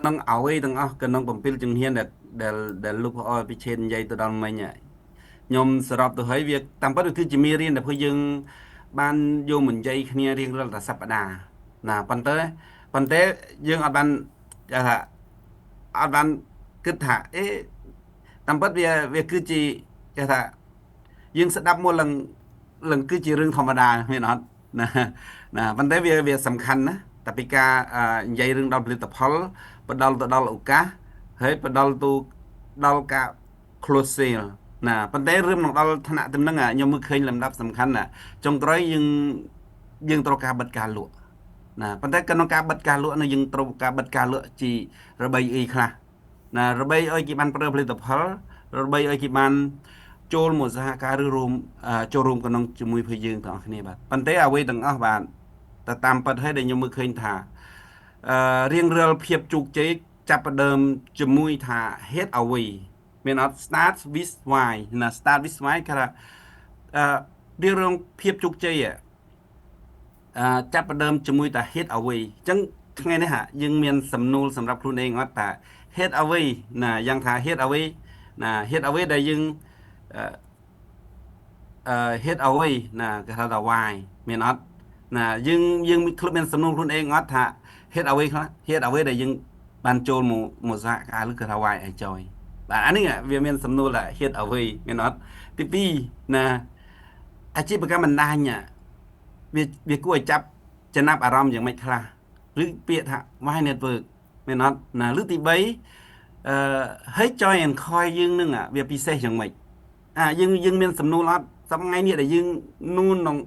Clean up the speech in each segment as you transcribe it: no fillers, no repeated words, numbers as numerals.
ក្នុងអ្វីទាំងអស់ក្នុង7ជំហានដែលដែលដែលលោកព្រះអពិឆេតនិយាយទៅដល់មិញខ្ញុំសរុបទៅហើយវាតាមពិតវាគឺជាមេរៀនដែលពួកយើងបានយកមកនិយាយគ្នារៀងរាល់តែសប្តាហ៍ណាប៉ុន្តែយើងអត់បានគេថាអត់បានគិតថាអេតាមពិតវាគឺជាគេថាយើងស្ដាប់មកឡើងឡើងគឺជារឿងធម្មតាមានអត់ណាណាប៉ុន្តែវាសំខាន់ណាតែពីការនិយាយរឿងដល់ផលិតផលផ្ដល់ទៅដល់ឱកាសហើយផ្ដល់ទៅដល់ការ close sale ណាប៉ុន្តែរឿងនឹងដល់ថ្នាក់ទៅនឹងខ្ញុំមើលឃើញលំដាប់សំខាន់ណាចុងក្រោយយើងយើងត្រូវការបិទការលក់ណាប៉ុន្តែក្នុងការបិទការលក់នៅយើងត្រូវការបិទការលក់ជារបៃអីខ្លះណារបៃឲ្យគេបានប្រើផលិតផលរបៃឲ្យគេបានចូលមកសហការឬរួមចូលរួមក្នុងជាមួយភយើងទាំងអស់គ្នាបាទប៉ុន្តែអ្វីទាំងអស់បាទតែតាមពិតហើយដែលខ្ញុំមើលឃើញថាអឺរៀងរាល់ភាពជោគជ័យចាប់ផ្ដើមជាមួយថាហេតុអ្វីមានអត់ start with why ណា start with why គេថាអឺរៀងរងភាពជោគជ័យអឺចាប់ផ្ដើមជាមួយតាហេតុអ្វីអញ្ចឹងថ្ងៃនេះហាយើងមានសំណួរសម្រាប់ខ្លួនឯងអត់ថាហេតុអ្វីណាយ៉ាងថាហេតុអ្វីណាហេតុអ្វីដែលយើងអឺអឺហេតុអ្វីណាគេហៅថា why មានអត់ណាយើងយើងធ្លាប់មានសំណួរខ្លួនឯងអត់ថាហេតុអ្វីខ្លះហេតុអ្វីដែលយើងបានចូលមកមកសហការឬគេថា why ឲ្យចយបាទអានេះវាមានសំណួរថាហេតុអ្វីមានអត់ទី2ណាអាជីវកម្មបណ្ដាញវាវាគួរឲ្យចាប់ចំណាប់អារម្មណ៍យ៉ាងម៉េចខ្លះឬពាក្យថា why network មានអត់ណាឬទី3អឺហើយ joy and coin យើងនឹងវាពិសេសយ៉ាងម៉េចអាយើងយើងមានសំណួរអត់សប្ងៃនេះដែលយើងនូនក្នុង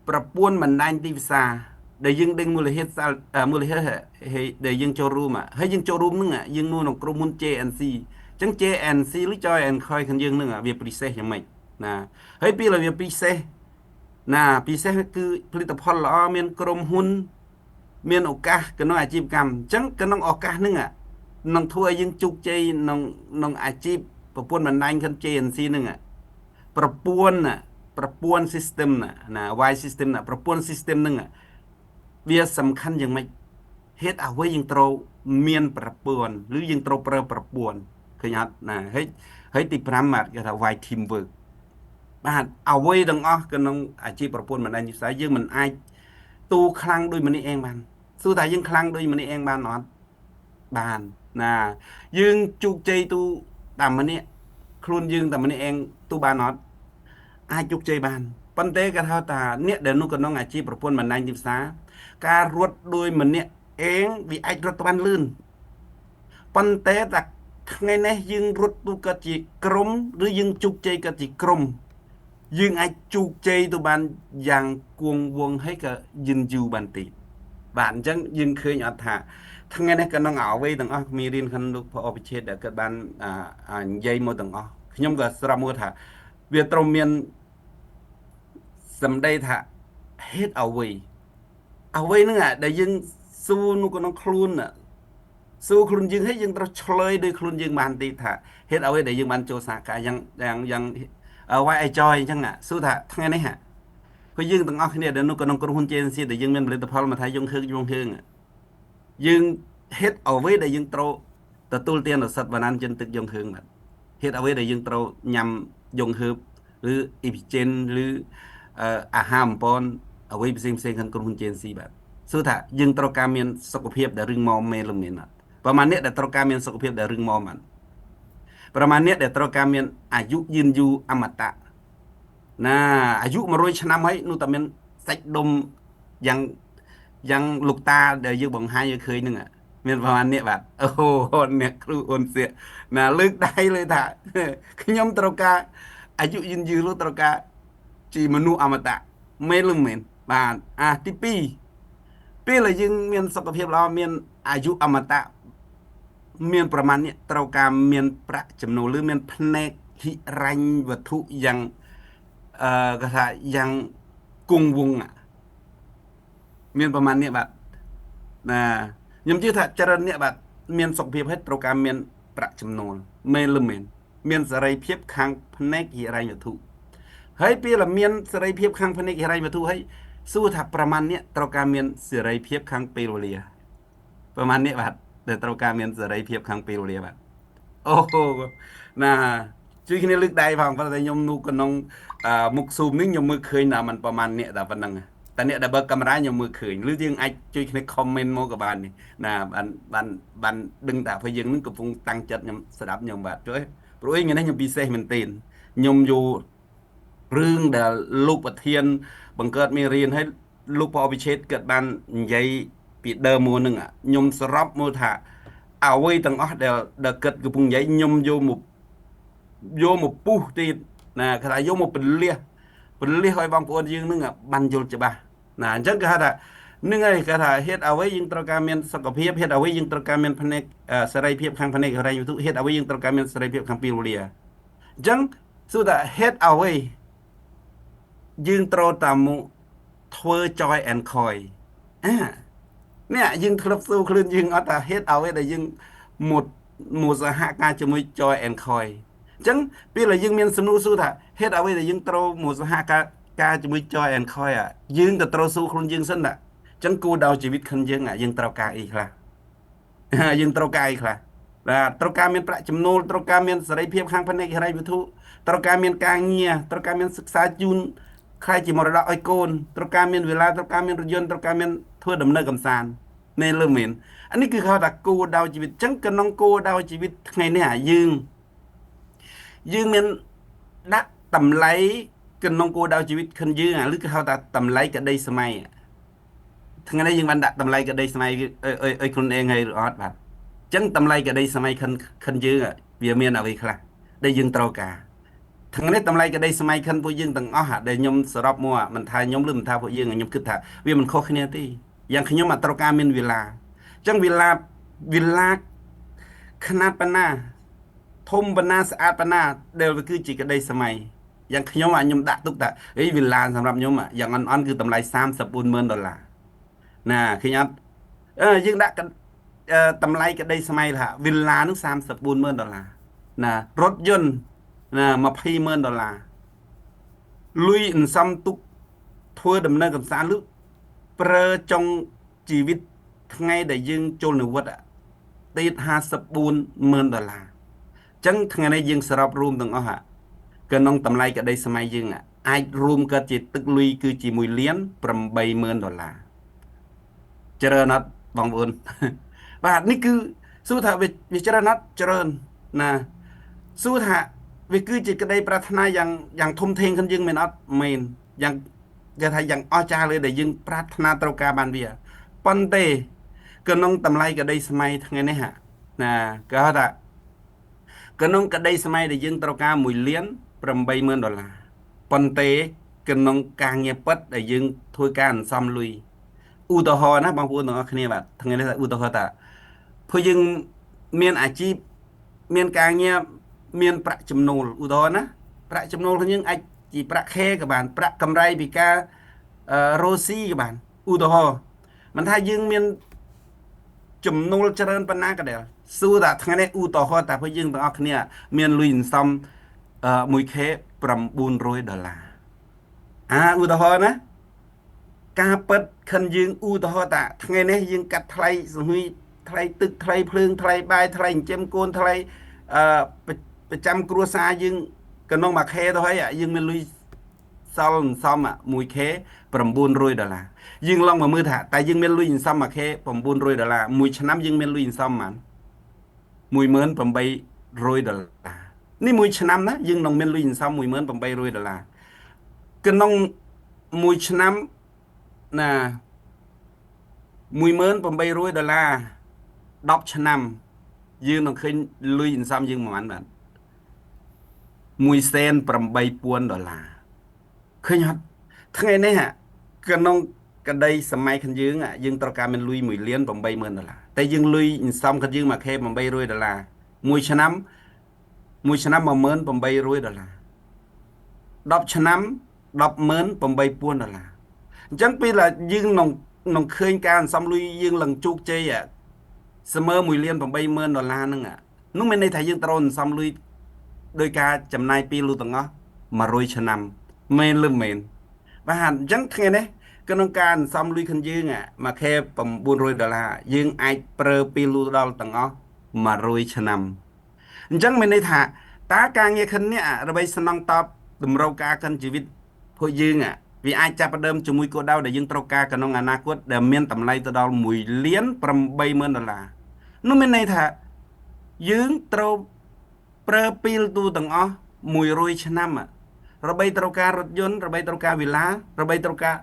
ប្រព័ន្ធបណ្ដាញទីផ្សារ ដែលយើងដឹងមូលហេតុសាមូលហេតុដែលយើងចូលរួមហើយយើងចូលរួមហ្នឹងយើងនោះក្នុងក្រុមហ៊ុន JNC អញ្ចឹង JNC ឬ Joy and Coin ខាងយើងហ្នឹងវាពិសេសយ៉ាងម៉េចណាហើយពេលវាពិសេសណាពិសេសគឺផលិតផលល្អមានក្រុមហ៊ុនមានឱកាសក្នុងអាជីវកម្មអញ្ចឹងក្នុងឱកាសហ្នឹងនឹងធ្វើឲ្យយើងជោគជ័យក្នុងក្នុងអាជីពប្រព័ន្ធបណ្ដាញខាង JNC ហ្នឹងប្រព័ន្ធប្រព័ន្ធ system ណាណា Y system ណាប្រព័ន្ធ system ហ្នឹងវាសំខាន់យ៉ាងម៉េចហេតុអ្វីយើងត្រូវមានប្រព័ន្ធឬយើងត្រូវប្រើប្រព័ន្ធឃើញអត់ណាហើយហើយទី5បាទគេថា Y team work បាទអ្វីទាំងអស់ក្នុងអាជីពប្រព័ន្ធបណ្ដាញវិស័យយើងមិនអាចទូខ្លាំងដោយម្នាក់ឯងបានសួរថាយើងខ្លាំងដោយម្នាក់ឯងបានអត់បានណាយើងជោគជ័យទូតាមម្នាក់ខ្លួនយើងតែម្នាក់ឯងទូបានអត់អាចជោគជ័យបានប៉ុន្តែគេថាថាអ្នកដែលនៅក្នុងអាជីពប្រព័ន្ធបណ្ដាញទីផ្សារការរត់ដោយម្នាក់ឯងវាអាចរត់ទៅបានលឿនប៉ុន្តែតែថ្ងៃនេះយើងរត់ទូក៏ជាក្រុមឬយើងជោគជ័យក៏ជាក្រុមយើងអាចជោគជ័យទៅបានយ៉ាងគួងវងហើយក៏យិនយូរបានទៀតបាទអញ្ចឹងយើងឃើញអត់ថាថ្ងៃនេះក៏នឹងអ្វីទាំងអស់មានរៀនខាងលោកព្រះអភិជាតិដែលគាត់បាននិយាយមកទាំងអស់ខ្ញុំក៏ស្រាប់មើលថាវាត្រូវមានសម្ដីថាហេតុអ្វីអ្វីហ្នឹងដែលយើងសួរនៅក្នុងខ្លួនសួរខ្លួនយើងហើយយើងត្រូវឆ្លើយដោយខ្លួនយើងបានទីថាហេតុអ្វីដែលយើងបានចូលសហការយ៉ាងយ៉ាងយ៉ាង why I join អញ្ចឹងសួរថាថ្ងៃនេះព្រោះយើងទាំងអស់គ្នាដែលនៅក្នុងក្រុមហ៊ុន JNC ដែលយើងមានផលិតផលមកថាយើងហឺយើងហឺយើងហេតុអ្វីដែលយើងត្រូវទទួលទានឱសថវណ្ណានចិនទឹកយងហឿងបាទហេតុអ្វីដែលយើងត្រូវញ៉ាំយងហឺបឬអ៊ីភីចេនឬអាហារអំពន អ្វីផ្សេងផ្សេងក្នុងក្រុមហ៊ុន JNC បាទសួរថាយើងត្រូវការមានសុខភាពដែលរឹងមាំមែនឬមានអត់ប្រហែលអ្នកដែលត្រូវការមានសុខភាពដែលរឹងមាំបាទប្រហែលអ្នកដែលត្រូវការមានអាយុយឺនយូរអមតៈណាអាយុ100ឆ្នាំហើយនោះតែមានសាច់ដុំយ៉ាងយ៉ាងលោកតាដែលយើងបង្ហាញឲ្យឃើញហ្នឹងមានប្រហែលអ្នកបាទអូអ្នកគ្រូអូនសៀកណាលើកដៃលើថាខ្ញុំត្រូវការអាយុយឺនយូរលោកត្រូវការជាមនុស្សអមតៈមែនឬមិនបាទអាទី2ពេលដែលយើងមានសុខភាពល្អមានអាយុអមតៈមានប្រមាណនេះត្រូវការមានប្រាក់ចំណូលឬមានផ្នែកហិរញ្ញវត្ថុយ៉ាងអឺគេថាយ៉ាងគង់វង្សមានប្រមាណនេះបាទណាខ្ញុំជឿថាច្រើនអ្នកបាទមានសុខភាពហើយត្រូវការមានប្រាក់ចំណូលមែនឬមែនមានសេរីភាពខាងផ្នែកហិរញ្ញវត្ថុហើយពេលមានសេរីភាពខាងផ្នែកហិរញ្ញវត្ថុហើយសួរថាប្រមាណអ្នកត្រូវការមានសេរីភាពខាងពេលវេលាប្រមាណអ្នកបាទ ដែលត្រូវការមានសេរីភាពខាងពេលវេលាបាទអូណាជួយគ្នាលើកដៃផងប៉ុន្តែខ្ញុំនោះក្នុងមុខ Zoom នេះខ្ញុំមើលឃើញថាมันប្រហែលអ្នកតែប៉ុណ្្នឹងតែអ្នកដែលបើកាមេរ៉ាខ្ញុំមើលឃើញឬយើងអាចជួយគ្នា comment មកក៏បាននេះណាបានបានបានដឹងថាព្រោះយើងនឹងកំពុងតាំងចិត្តខ្ញុំស្ដាប់ខ្ញុំបាទជួយព្រោះអីថ្ងៃនេះខ្ញុំពិសេសមែនទែនខ្ញុំយករឿងដែលលោកប្រធាន បង្កើតមេរៀនឲ្យលោកពអភិឆេតគាត់បាននិយាយពីដើមមកនឹងខ្ញុំសរុបមកថាអ្វីទាំងអស់ដែលគាត់កំពុងនិយាយខ្ញុំយកមកពុះទៀតណាគេថាយកមកពលះពលះឲ្យបងប្អូនយើងនឹងបានយល់ច្បាស់ណាអញ្ចឹងគេហៅថានឹងហើយគេថាហេតុអ្វីយើងត្រូវការមានសុខភាពហេតុអ្វីយើងត្រូវការមានផ្នែកសេរីភាពខាងផ្នែកហិរញ្ញវត្ថុហេតុអ្វីយើងត្រូវការមានសេរីភាពខាងពេលវេលាអញ្ចឹងសួរថាហេតុអ្វីយើងត្រូវតាមមកធ្វើ Joy and Coin អានេះយើងធ្លាប់សួរខ្លួនយើងអត់ថាហេតុអ្វីដែលយើងមកមកសហការជាមួយ Joy and Coin អញ្ចឹងពេលដែលយើងមានសំណួរសួរថាហេតុអ្វីដែលយើងត្រូវមកសហការការជាមួយ Joy and Coin អាយើងក៏ត្រូវសួរខ្លួនយើងសិនណាអញ្ចឹងគោលដៅជីវិតខ្លួនយើងអាយើងត្រូវការអីខ្លះយើងត្រូវការអីខ្លះបាទត្រូវការមានប្រាក់ចំណូលត្រូវការមានសេរីភាពខាងផ្នែកហិរញ្ញវត្ថុត្រូវការមានការងារត្រូវការមានសិក្សាជូនខ្លាយជាមរតកឲ្យកូនត្រូវការមានវេលាត្រូវការមានរថយន្តត្រូវការមានធ្វើដំណើរកំសាន្តនេះលើមែនអានេះគឺហៅថាគោលដៅជីវិតអញ្ចឹងក្នុងគោលដៅជីវិតថ្ងៃនេះអាយើងមានដាក់តម្លៃក្នុងគោលដៅជីវិតខិនយើងអាឬគេហៅថាតម្លៃក្តីសម័យថ្ងៃនេះយើងបានដាក់តម្លៃក្តីសម័យអុយខ្លួនឯងហើយឬអត់បាទអញ្ចឹងតម្លៃក្តីសម័យខិនខិនយើងវាមានអ្វីខ្លះដែលយើងត្រូវការថ្ងៃនេះតម្លៃក្តីសម័យខិនពួកយើងទាំងអស់ដែលខ្ញុំសរុបមកមិនថាខ្ញុំឬមិនថាពួកយើងខ្ញុំគិតថាវាមិនខុសគ្នាទេយ៉ាងខ្ញុំអត់ត្រូវការមានវេលាអញ្ចឹងវេលាវេលាខ្នាតប៉ុណ្ណាធំប៉ុណ្ណាស្អាតប៉ុណ្ណាដែលវាគឺជាក្តីសម័យយ៉ាងខ្ញុំអាខ្ញុំដាក់ទុកថាអីវេលាសម្រាប់ខ្ញុំយ៉ាងអន់អន់គឺតម្លៃ34ម៉ឺនដុល្លារណាឃើញអត់អឺយើងដាក់តម្លៃក្តីសម័យថាវិឡានឹង34ម៉ឺនដុល្លារណារថយន្តណា20ម៉ឺនដុល្លារលុយអន្សំទុកធ្វើដំណើរកំសាន្តឬប្រើចុងជីវិតថ្ងៃដែលយើងចូលនិវត្តន៍ទៀត54ម៉ឺនដុល្លារអញ្ចឹងថ្ងៃនេះយើងសរុបរួមទាំងអស់ក្នុងតម្លៃក្តីសម័យយើងអាចរួមកើតជាទឹកលុយគឺជា1លាន8ម៉ឺនដុល្លារច្រើនអត់បងប្អូនបាទនេះគឺសួរថាវាច្រើនអត់ច្រើនណាសួរថាវាគឺជាក្តីប្រាថ្នាយ៉ាងយ៉ាងធំធេងខ្លួនយើងមែនអត់មែនយ៉ាងគេថាយ៉ាងអស្ចារ្យលើដែលយើងប្រាថ្នាត្រូវការបានវាប៉ុន្តែក្នុងតម្លៃក្តីសម័យថ្ងៃនេះណាគេហៅថាក្នុងក្តីសម័យដែលយើងត្រូវការ1លាន8ម៉ឺនដុល្លារប៉ុន្តែក្នុងការងារពិតដែលយើងធ្វើការអន្សំលុយឧទាហរណ៍ណាបងប្អូនទាំងអស់គ្នាបាទថ្ងៃនេះឧទាហរណ៍ថាព្រោះយើងមានអាជីពមានការងារមានប្រាក់ចំណូលឧទាហរណ៍ណាប្រាក់ចំណូលរបស់យើងអាចជាប្រាក់ខែក៏បានប្រាក់កម្រៃពីការរ៉ូស៊ីក៏បានឧទាហរណ៍មិនថាយើងមានចំណូលច្រើនប៉ុណ្ណាក៏ដោយសួរថាថ្ងៃនេះឧទាហរណ៍ថាពួកយើងទាំងអស់គ្នាមានលុយសន្សំ 1K 900ដុល្លារអាឧទាហរណ៍ណាការពិតខិនយើងឧទាហរណ៍ថាថ្ងៃនេះយើងកាត់ថ្លៃសហ៊ុយថ្លៃទឹកថ្លៃភ្លើងថ្លៃបាយថ្លៃចិញ្ចឹមកូនថ្លៃអឺប្រចាំគ្រួសារយើងក្នុងមួយខែទៅហើយយើងមានលុយសល់សន្សំ 1K 900ដុល្លារយើងឡងមកមើលថាតែយើងមានលុយសន្សំ 1K 900ដុល្លារមួយឆ្នាំយើងមានលុយសន្សំប៉ុន្មាន18000ដុល្លារនេះមួយឆ្នាំណាយើងនឹងមានលុយសន្សំ18000ដុល្លារក្នុងមួយឆ្នាំណា18000ដុល្លារ10ឆ្នាំយើងនឹងឃើញលុយសន្សំយើងប្រហែលបាទ18000ដុល្លារឃើញអត់ថ្ងៃនេះក្នុងក្តីសម័យខាងយើងយើងត្រូវការមានលុយ1លាន8ម៉ឺនដុល្លារតែយើងលុយសន្សំខាងយើង 1K 800ដុល្លារមួយឆ្នាំមួយឆ្នាំ18000ដុល្លារ10ឆ្នាំ180,000ដុល្លារអញ្ចឹងពេលដែលយើងនឹងឃើញការសន្សំលុយយើងឡើងជោគជ័យស្មើ1លាន8ម៉ឺនដុល្លារហ្នឹងនោះមានន័យថាយើងត្រូវសន្សំលុយដោយការចំណាយពេលលុយទាំងអស់100ឆ្នាំមែនឬមែនបាទអញ្ចឹងថ្ងៃនេះ ក្នុងការសន្សំលុយខិនយើងមួយខែ900ដុល្លារយើងអាចប្រើពេលលូដល់ទាំងអស់100ឆ្នាំអញ្ចឹងមានន័យថាតើការងារខិននេះដើម្បីស្នងតបតម្រូវការខិនជីវិតពួកយើងវាអាចចាប់ផ្ដើមជាមួយគោលដៅដែលយើងត្រូវការក្នុងអនាគតដែលមានតម្លៃទៅដល់1លាន80000ដុល្លារនោះមានន័យថាយើងត្រូវប្រើពេលទូទាំងអស់100ឆ្នាំដើម្បីត្រូវការរថយន្តដើម្បីត្រូវការវិឡាដើម្បីត្រូវការ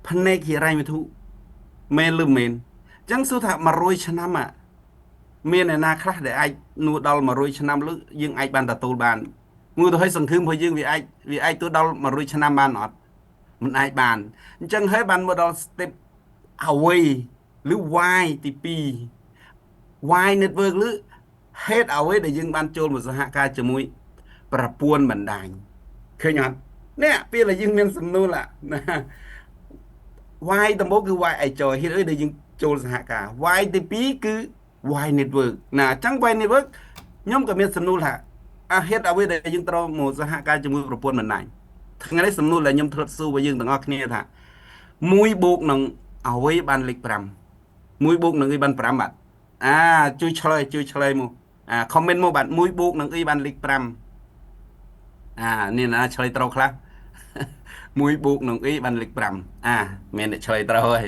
ភ្នែកហិរញ្ញវត្ថុមែនឬមែនអញ្ចឹងសួរថា100ឆ្នាំមានអ្នកណាខ្លះដែលអាចនួដល់100ឆ្នាំឬយើងអាចបានទទួលបានមើលទៅឲ្យសង្ឃឹមរបស់យើងវាអាចទទួលដល់100ឆ្នាំបានអត់មិនអាចបានអញ្ចឹងហើយបានមកដល់ step អ្វីឬ Y ទី2 Y network ឬហេតុអ្វីដែលយើងបានចូលមកសហការជាមួយប្រព័ន្ធបណ្ដាញឃើញអត់នេះពេលដែលយើងមានសំណួរណា Y ដំបូងគឺ Y ឲ្យចូលហេតុអីដែលយើងចូលសហការ Y ទី2គឺ Y network ណាអញ្ចឹង Y network ខ្ញុំក៏មានសំណួរថាអាហេតុអ្វីដែលយើងត្រូវមកសហការជាមួយប្រព័ន្ធបណ្ដាញថ្ងៃនេះសំណួរដែលខ្ញុំធ្លាប់សួររបស់យើងទាំងអស់គ្នាថា1បូកនឹងអ្វីបានលេខ5 1បូកនឹងអីបាន5បាទអាជួយឆ្លើយជួយឆ្លើយមកអា comment មកបាទ1បូកនឹងអីបានលេខ5អានេះណាឆ្លើយត្រូវខ្លះ1បូកនឹងអីបានលេខ5អាមានអ្នកឆ្លើយត្រូវហើយ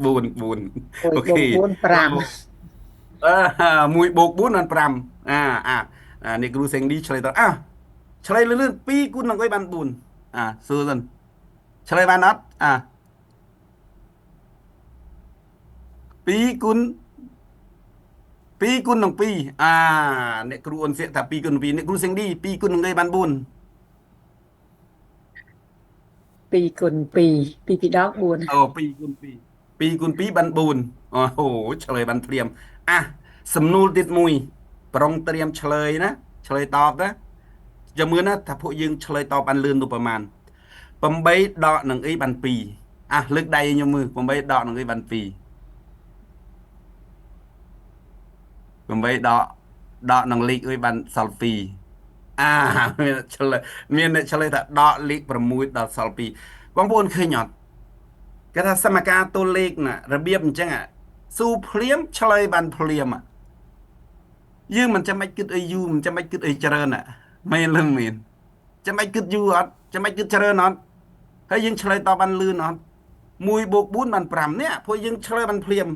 4 4អូខេ 4 5 អឺ1បូក4បាន5អាអានេះគ្រូសេងឌីឆ្លើយត្រូវអាឆ្លើយលឿន2គុណនឹងអីបាន4អាសួរសិនឆ្លើយបានអត់អា2គុណ2គុណនឹង2អាអ្នកគ្រូអ៊ុនសៀកថា2គុណ2អ្នកគ្រូសេងឌី2គុណនឹងអីបាន4 2គុណ2 2ពីរដង4 អូ2គុណ2 2គុណ2បាន4អូហូឆ្លើយបានភ្លាមអាសំណួរទៀតមួយប្រុងត្រៀមឆ្លើយណាឆ្លើយតបណាចាំមើលណាថាពួកយើងឆ្លើយតបបានលឿនទៅប្រហែល8ដកនឹងអីបាន2អាលើកដៃខ្ញុំមើល8ដកនឹងអីបាន2 8ដកដកនឹងលេខអីបានសល់2អាមានឆ្លើយមានអ្នកឆ្លើយថាដកលេខ6ដល់សល់2បងប្អូនឃើញអត់គេថាសមការតួលេខណារបៀបអញ្ចឹងស៊ូភ្លាមឆ្លើយបានភ្លាមយើងមិនចាំបាច់គិតអីយូរមិនចាំបាច់គិតអីច្រើនមែនឬមែនចាំបាច់គិតយូរអត់ចាំបាច់គិតច្រើនអត់ហើយយើងឆ្លើយតបបានលឿនអត់1បូក4បាន5នេះពួកយើងឆ្លើយបានភ្លាម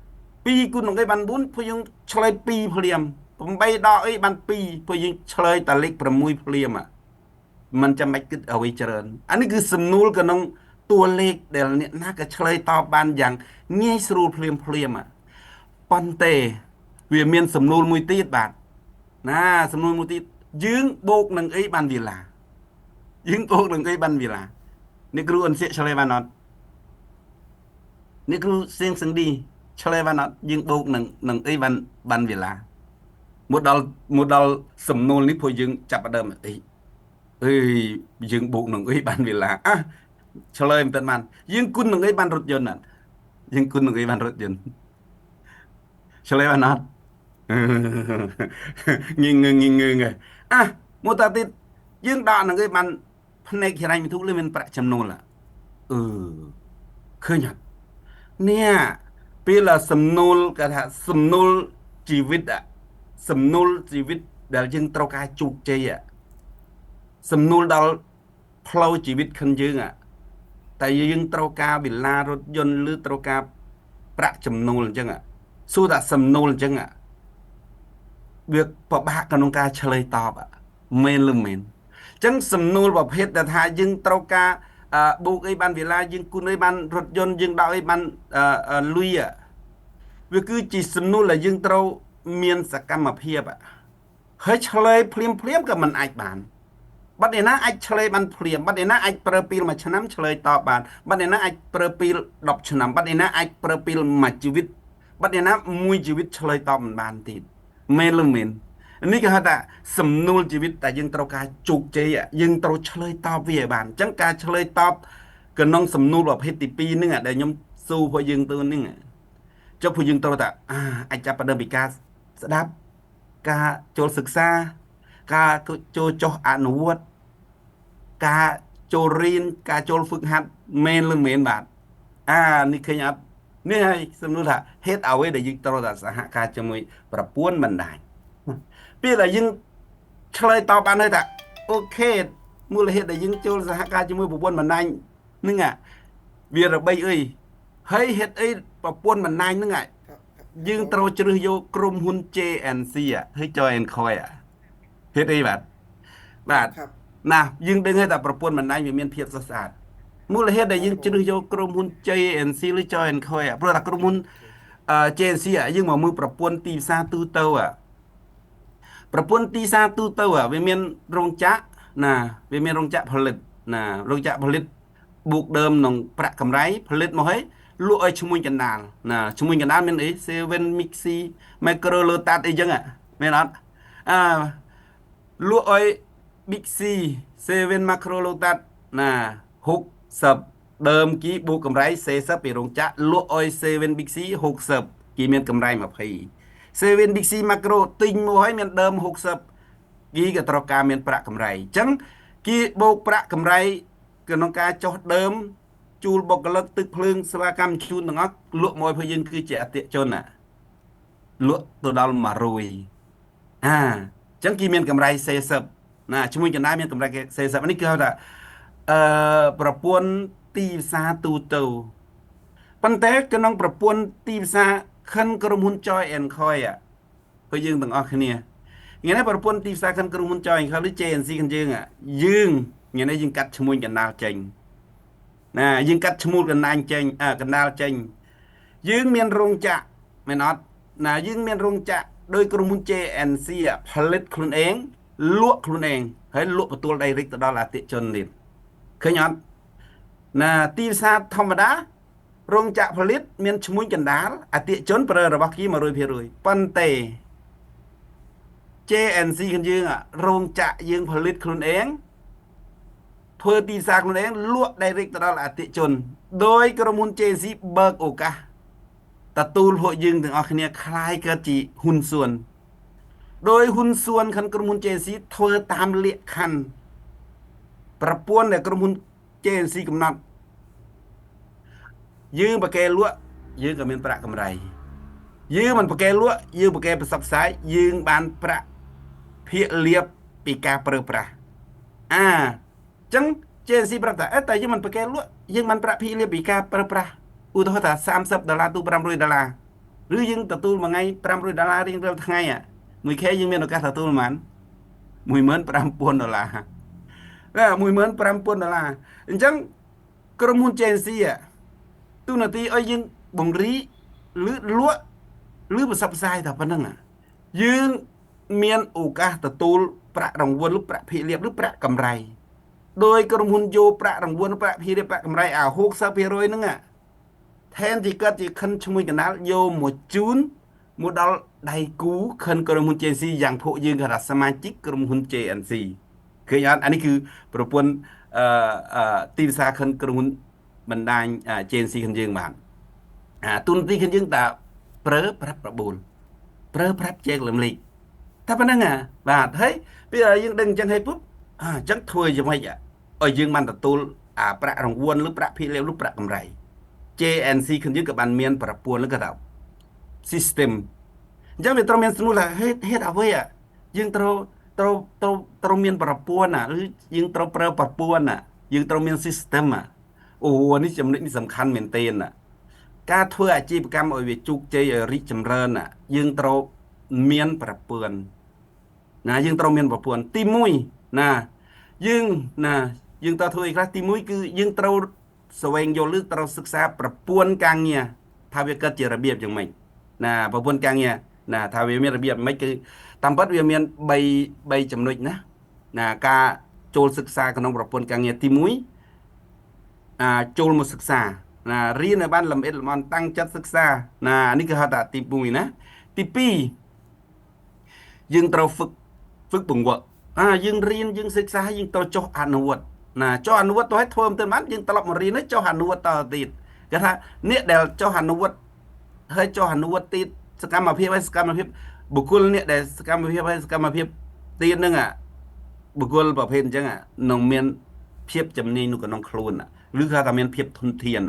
2គុណនឹងអីបាន4ពួកយើងឆ្លើយ2ភ្លាម8ដកអីបាន2ពួកយើងឆ្លើយតែលេខ6ភ្លាមមិនចាំបាច់គិតអ្វីច្រើនអានេះគឺសំណួរក្នុងតួលេខដែលអ្នកណាក៏ឆ្លើយតបបានយ៉ាងងាយស្រួលភ្លាមភ្លាមប៉ុន្តែវាមានសំណួរមួយទៀតបាទណាសំណួរមួយទៀតយើងបូកនឹងអីបានវេលាយើងបូកនឹងអីបានវេលាអ្នកគ្រូអិនសៀកឆ្លើយបានអត់អ្នកគ្រូសៀងសឹងឌីឆ្លើយបានអត់យើងបូកនឹងអីបានវេលាមកដល់សំណួរនេះព្រោះយើងចាប់ផ្ដើមអីអើយយើងបូកនឹងអីបានវេលាអាឆ្លើយមិនទាន់បានយើងគុណនឹងអីបានរថយន្តអត់យើងគុណនឹងអីបានរថយន្តឆ្លើយបានអត់ងងងងងអាមកតាទៀតយើងដកនឹងអីបានភ្នែកហិរញ្ញវត្ថុឬមានប្រាក់ចំណូលអឺឃើញអត់នេះពេលសំណួរគេថាសំណួរជីវិតសំណួរជីវិតដែលយើងត្រូវការជោគជ័យសំណួរដល់ផ្លូវជីវិតខិនយើងតែយើងត្រូវការវិឡារថយន្តឬត្រូវការប្រាក់ចំណូលអញ្ចឹងសួរថាសំណួរអញ្ចឹងវាពិបាកក្នុងការឆ្លើយតបមែនឬមែនអញ្ចឹងសំណួរប្រភេទដែលថាយើងត្រូវការបូកអីបានវេលាយើងគុណអីបានរថយន្តយើងដកអីបានលុយវាគឺជាសំណួរដែលយើងត្រូវមានសកម្មភាពហើយឆ្លើយភ្លាមភ្លាមក៏មិនអាចបានបាត់ឯណាអាចឆ្លើយបានភ្លាមបាត់ឯណាអាចប្រើពេលមួយឆ្នាំឆ្លើយតបបានបាត់ឯណាអាចប្រើពេល10ឆ្នាំបាត់ឯណាអាចប្រើពេលមួយជីវិតបាត់ឯណាមួយជីវិតឆ្លើយតបមិនបានទៀតមែនឬមែននេះគេហៅថាសំណួរជីវិតតែយើងត្រូវការជោគជ័យយើងត្រូវឆ្លើយតបវាឲ្យបានអញ្ចឹងការឆ្លើយតបក្នុងសំណួរប្រភេទទី2ហ្នឹងដែលខ្ញុំសួរពួកយើងទៅហ្នឹងចុះពួកយើងត្រូវថាអាចចាប់ផ្ដើមពីការស្ដាប់ការចូលសិក្សាការចូលចុះអនុវត្តការ ចូលរៀនការចូលហ្វឹកហាត់មែនឬមិនមែនបាទអានេះឃើញអត់នេះហើយសំណួរថាហេតុអ្វីដែលយើងត្រូវតែសហការជាមួយប្រពន្ធបណ្ដាញពេលដែលយើងឆ្លើយតបបានហើយថា OK មូលហេតុដែលយើងចូលសហការជាមួយប្រពន្ធបណ្ដាញហ្នឹងអាវារបីអីហើយហេតុអីប្រពន្ធបណ្ដាញហ្នឹងអាយើងត្រូវជ្រើសយកក្រុមហ៊ុន JNC ហើយ Joy & Coy ហេតុអីបាទបាទណាយើងដឹងហើយថាប្រពន្ធបណ្ដាញវាមានភាពស្រស់ស្អាតមូលហេតុដែលយើងជ្រើសយកក្រុមហ៊ុន JNC ឬ Joy & Coy ព្រោះថាក្រុមហ៊ុន JNC យើងមកមើលប្រព័ន្ធទីផ្សារទូទៅប្រព័ន្ធទីផ្សារទូទៅវាមានរោងចក្រណាវាមានរោងចក្រផលិតណារោងចក្រផលិតបូកដើមក្នុងប្រាក់កម្រៃផលិតមកហើយលក់ឲ្យឈ្មួញកណ្ដាលណាឈ្មួញកណ្ដាលមានអី Seven Mixi Micro Lotus អីចឹងមែនអត់អាលក់ឲ្យ Big C Seven Macro Lotus ណា60ដើមគីបូកកម្រៃ40ពីរោងចក្រលក់ឲ្យ Seven Big C 60គីមានកម្រៃ20 Seven Big C Macro ទិញមកហើយមានដើម60គីក៏ត្រូវការមានប្រាក់កម្រៃអញ្ចឹងគីបូកប្រាក់កម្រៃក្នុងការចុះដើមជួលបុគ្គលិកទឹកភ្លើងសេវាកម្មជូនទាំងអស់លក់មកឲ្យយើងគឺជាអតិថិជនណាលក់ទៅដល់100អាអញ្ចឹងគេមានកម្រៃ40ណាជាមួយកណ្ដាលមានកម្រៃ40នេះគឺហៅថាអឺប្រព័ន្ធទីផ្សារទូទៅប៉ុន្តែក្នុងប្រព័ន្ធទីផ្សារខិនក្រុមហ៊ុន Joy and Coy ព្រោះយើងទាំងអស់គ្នាថ្ងៃនេះប្រព័ន្ធទីផ្សារខិនក្រុមហ៊ុន Joy and Coy ឬ JNC ខិនយើងយើងថ្ងៃនេះយើងកាត់ឈ្មោះកណ្ដាលចេញណាយើងកាត់ឈ្មោះកណ្ដាលចេញកណ្ដាលចេញយើងមានរោងចក្រមែនអត់ណាយើងមានរោងចក្រដោយក្រុមហ៊ុន JNC ផលិតខ្លួនឯងលក់ខ្លួនឯងហើយលក់បន្ទួល direct ទៅដល់អតិថិជនទៀតឃើញអត់ណាទីផ្សារធម្មតារោងចក្រផលិតមានឈ្មោះកណ្ដាលអតិថិជនប្រើរបស់គេ100%ប៉ុន្តែ JNC គ្នាយើងរោងចក្រយើងផលិតខ្លួនឯងធ្វើទីផ្សារខ្លួនឯងលក់ direct ទៅដល់អតិថិជនដោយក្រុមហ៊ុន JNC បើកឱកាសទទួលពួកយើងទាំងអស់គ្នាคล้ายកើតជាហ៊ុនសួនដោយហ៊ុនសួនខាងក្រុមហ៊ុន JNC ធ្វើតាមលក្ខខណ្ឌប្រព័ន្ធដែលក្រុមហ៊ុន JNC កំណត់យើងប្រកែលក់យើងក៏មានប្រាក់កម្រៃយើងមិនប្រកែលក់យើងប្រកែប្រសព្វផ្សាយយើងបានប្រាក់ភាកលៀបពីការប្រើប្រាស់អាអញ្ចឹង JNC ប្រាប់ថាអេតែយើងមិនប្រកែលក់យើងបានប្រាក់ភាកលៀបពីការប្រើប្រាស់ឧទាហរណ៍ថា30ដុល្លារទូ500ដុល្លារឬយើងទទួលមួយថ្ងៃ500ដុល្លាររៀងរាល់ថ្ងៃមួយខែយើងមានឱកាសទទួលប្រហែល15000ដុល្លារណា15000ដុល្លារអញ្ចឹងក្រុមហ៊ុន JNC ទូនាទីឲ្យយើងបង្រីឬលក់ឬប្រសព្វផ្សាយតែប៉ុណ្្នឹងយើងមានឱកាសទទួលប្រាក់រង្វាន់ឬប្រាក់ភាគលាភឬប្រាក់កម្រៃដោយក្រុមហ៊ុនយកប្រាក់រង្វាន់ប្រាក់ភាគលាភប្រាក់កម្រៃអា60%ហ្នឹងថែមទីកើតជាខិនឈ្មោះកណ្ដាលយកមកជូនមកដល់ដៃគូខិនក្រុមហ៊ុន JNC យ៉ាងពួកយើងគេថាសមាជិកក្រុមហ៊ុន JNC ឃើញអត់អានេះគឺប្រពន្ធអឺទីផ្សារខិនក្រុមហ៊ុនបណ្ដាញ JNC ខិនយើងបាទអាទូនទីខិនយើងតាប្រើប្រាប់ប្របូលប្រើប្រាប់ជែកលំលេខតែប៉ុណ្្នឹងអាបាទហើយពេលយើងដឹងអញ្ចឹងហើយពុបអញ្ចឹងធ្វើយ៉ាងម៉េចឲ្យយើងបានទទួលអាប្រាក់រង្វាន់ឬប្រាក់ភាគលាភឬប្រាក់កម្រៃ JNC ខិនយើងក៏បានមានប្រព័ន្ធឬក៏ថា system អញ្ចឹងវាត្រូវមានស្នួលថាហេតុហេតុអ្វីអាយើងត្រូវត្រូវត្រូវត្រូវមានប្រព័ន្ធណាឬយើងត្រូវប្រើប្រព័ន្ធណាយើងត្រូវមាន system អាអូនេះចំណុចនេះសំខាន់មែនទែនណាការធ្វើអាជីវកម្មឲ្យវាជោគជ័យឲ្យរីកចម្រើនណាយើងត្រូវមានប្រព័ន្ធណាយើងត្រូវមានប្រព័ន្ធទី1ណាយើងណាយើងត្រូវធ្វើអីខ្លះទី1គឺយើងត្រូវស្វែងយល់ឬត្រូវសិក្សាប្រព័ន្ធការងារថាវាកើតជារបៀបយ៉ាងម៉េចណាប្រព័ន្ធការងារណាថាវាមានរបៀបម៉េចគឺតាមពិតវាមាន3 3ចំណុចណាណាការចូលសិក្សាក្នុងប្រព័ន្ធការងារទី1អាចូលមកសិក្សាណារៀនឲ្យបានលម្អិតលម្អន់តាំងចិត្តសិក្សាណានេះគឺហៅថាទី1ណាទី2យើងត្រូវហ្វឹកហ្វឹកបង្វឹកអាយើងរៀនយើងសិក្សាយើងត្រូវចុះអនុវត្តណាចុះអនុវត្តទៅឲ្យធ្វើមិនទៅបានយើងត្រឡប់មករៀនចុះអនុវត្តតទៀតគេថាអ្នកដែលចុះអនុវត្តហើយចុះអនុវត្តទៀតសកម្មភាពហើយសកម្មភាពបុគ្គលអ្នកដែលសកម្មភាពហើយសកម្មភាពទៀតហ្នឹងអាបុគ្គលប្រភេទអញ្ចឹងនឹងមាន ភាពជំនាញនៅក្នុងខ្លួនឬគេថាមានភាពធនធាន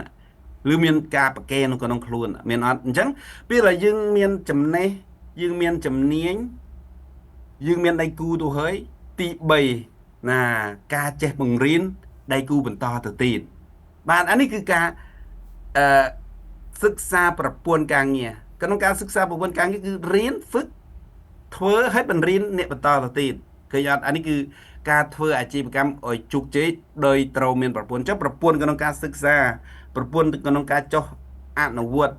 ឬមានការប្រកេននៅក្នុងខ្លួនមានអត់អញ្ចឹងពេលដែលយើងមានចំណេះយើងមានជំនាញយើងមានដៃគូទៅហើយទី3ណាការចេះបង្រៀនដៃគូបន្តទៅទៀតបាទអានេះគឺការអឺសិក្សាប្រព័ន្ធការងារក្នុងការសិក្សាប្រព័ន្ធការងារគឺរៀនហ្វឹកធ្វើឲ្យបង្រៀនអ្នកបន្តទៅទៀតឃើញអត់អានេះគឺការធ្វើអាជីវកម្មឲ្យជោគជ័យដោយត្រូវមានប្រព័ន្ធចុះប្រព័ន្ធក្នុងការសិក្សាប្រព័ន្ធក្នុងការចុះអនុវត្ត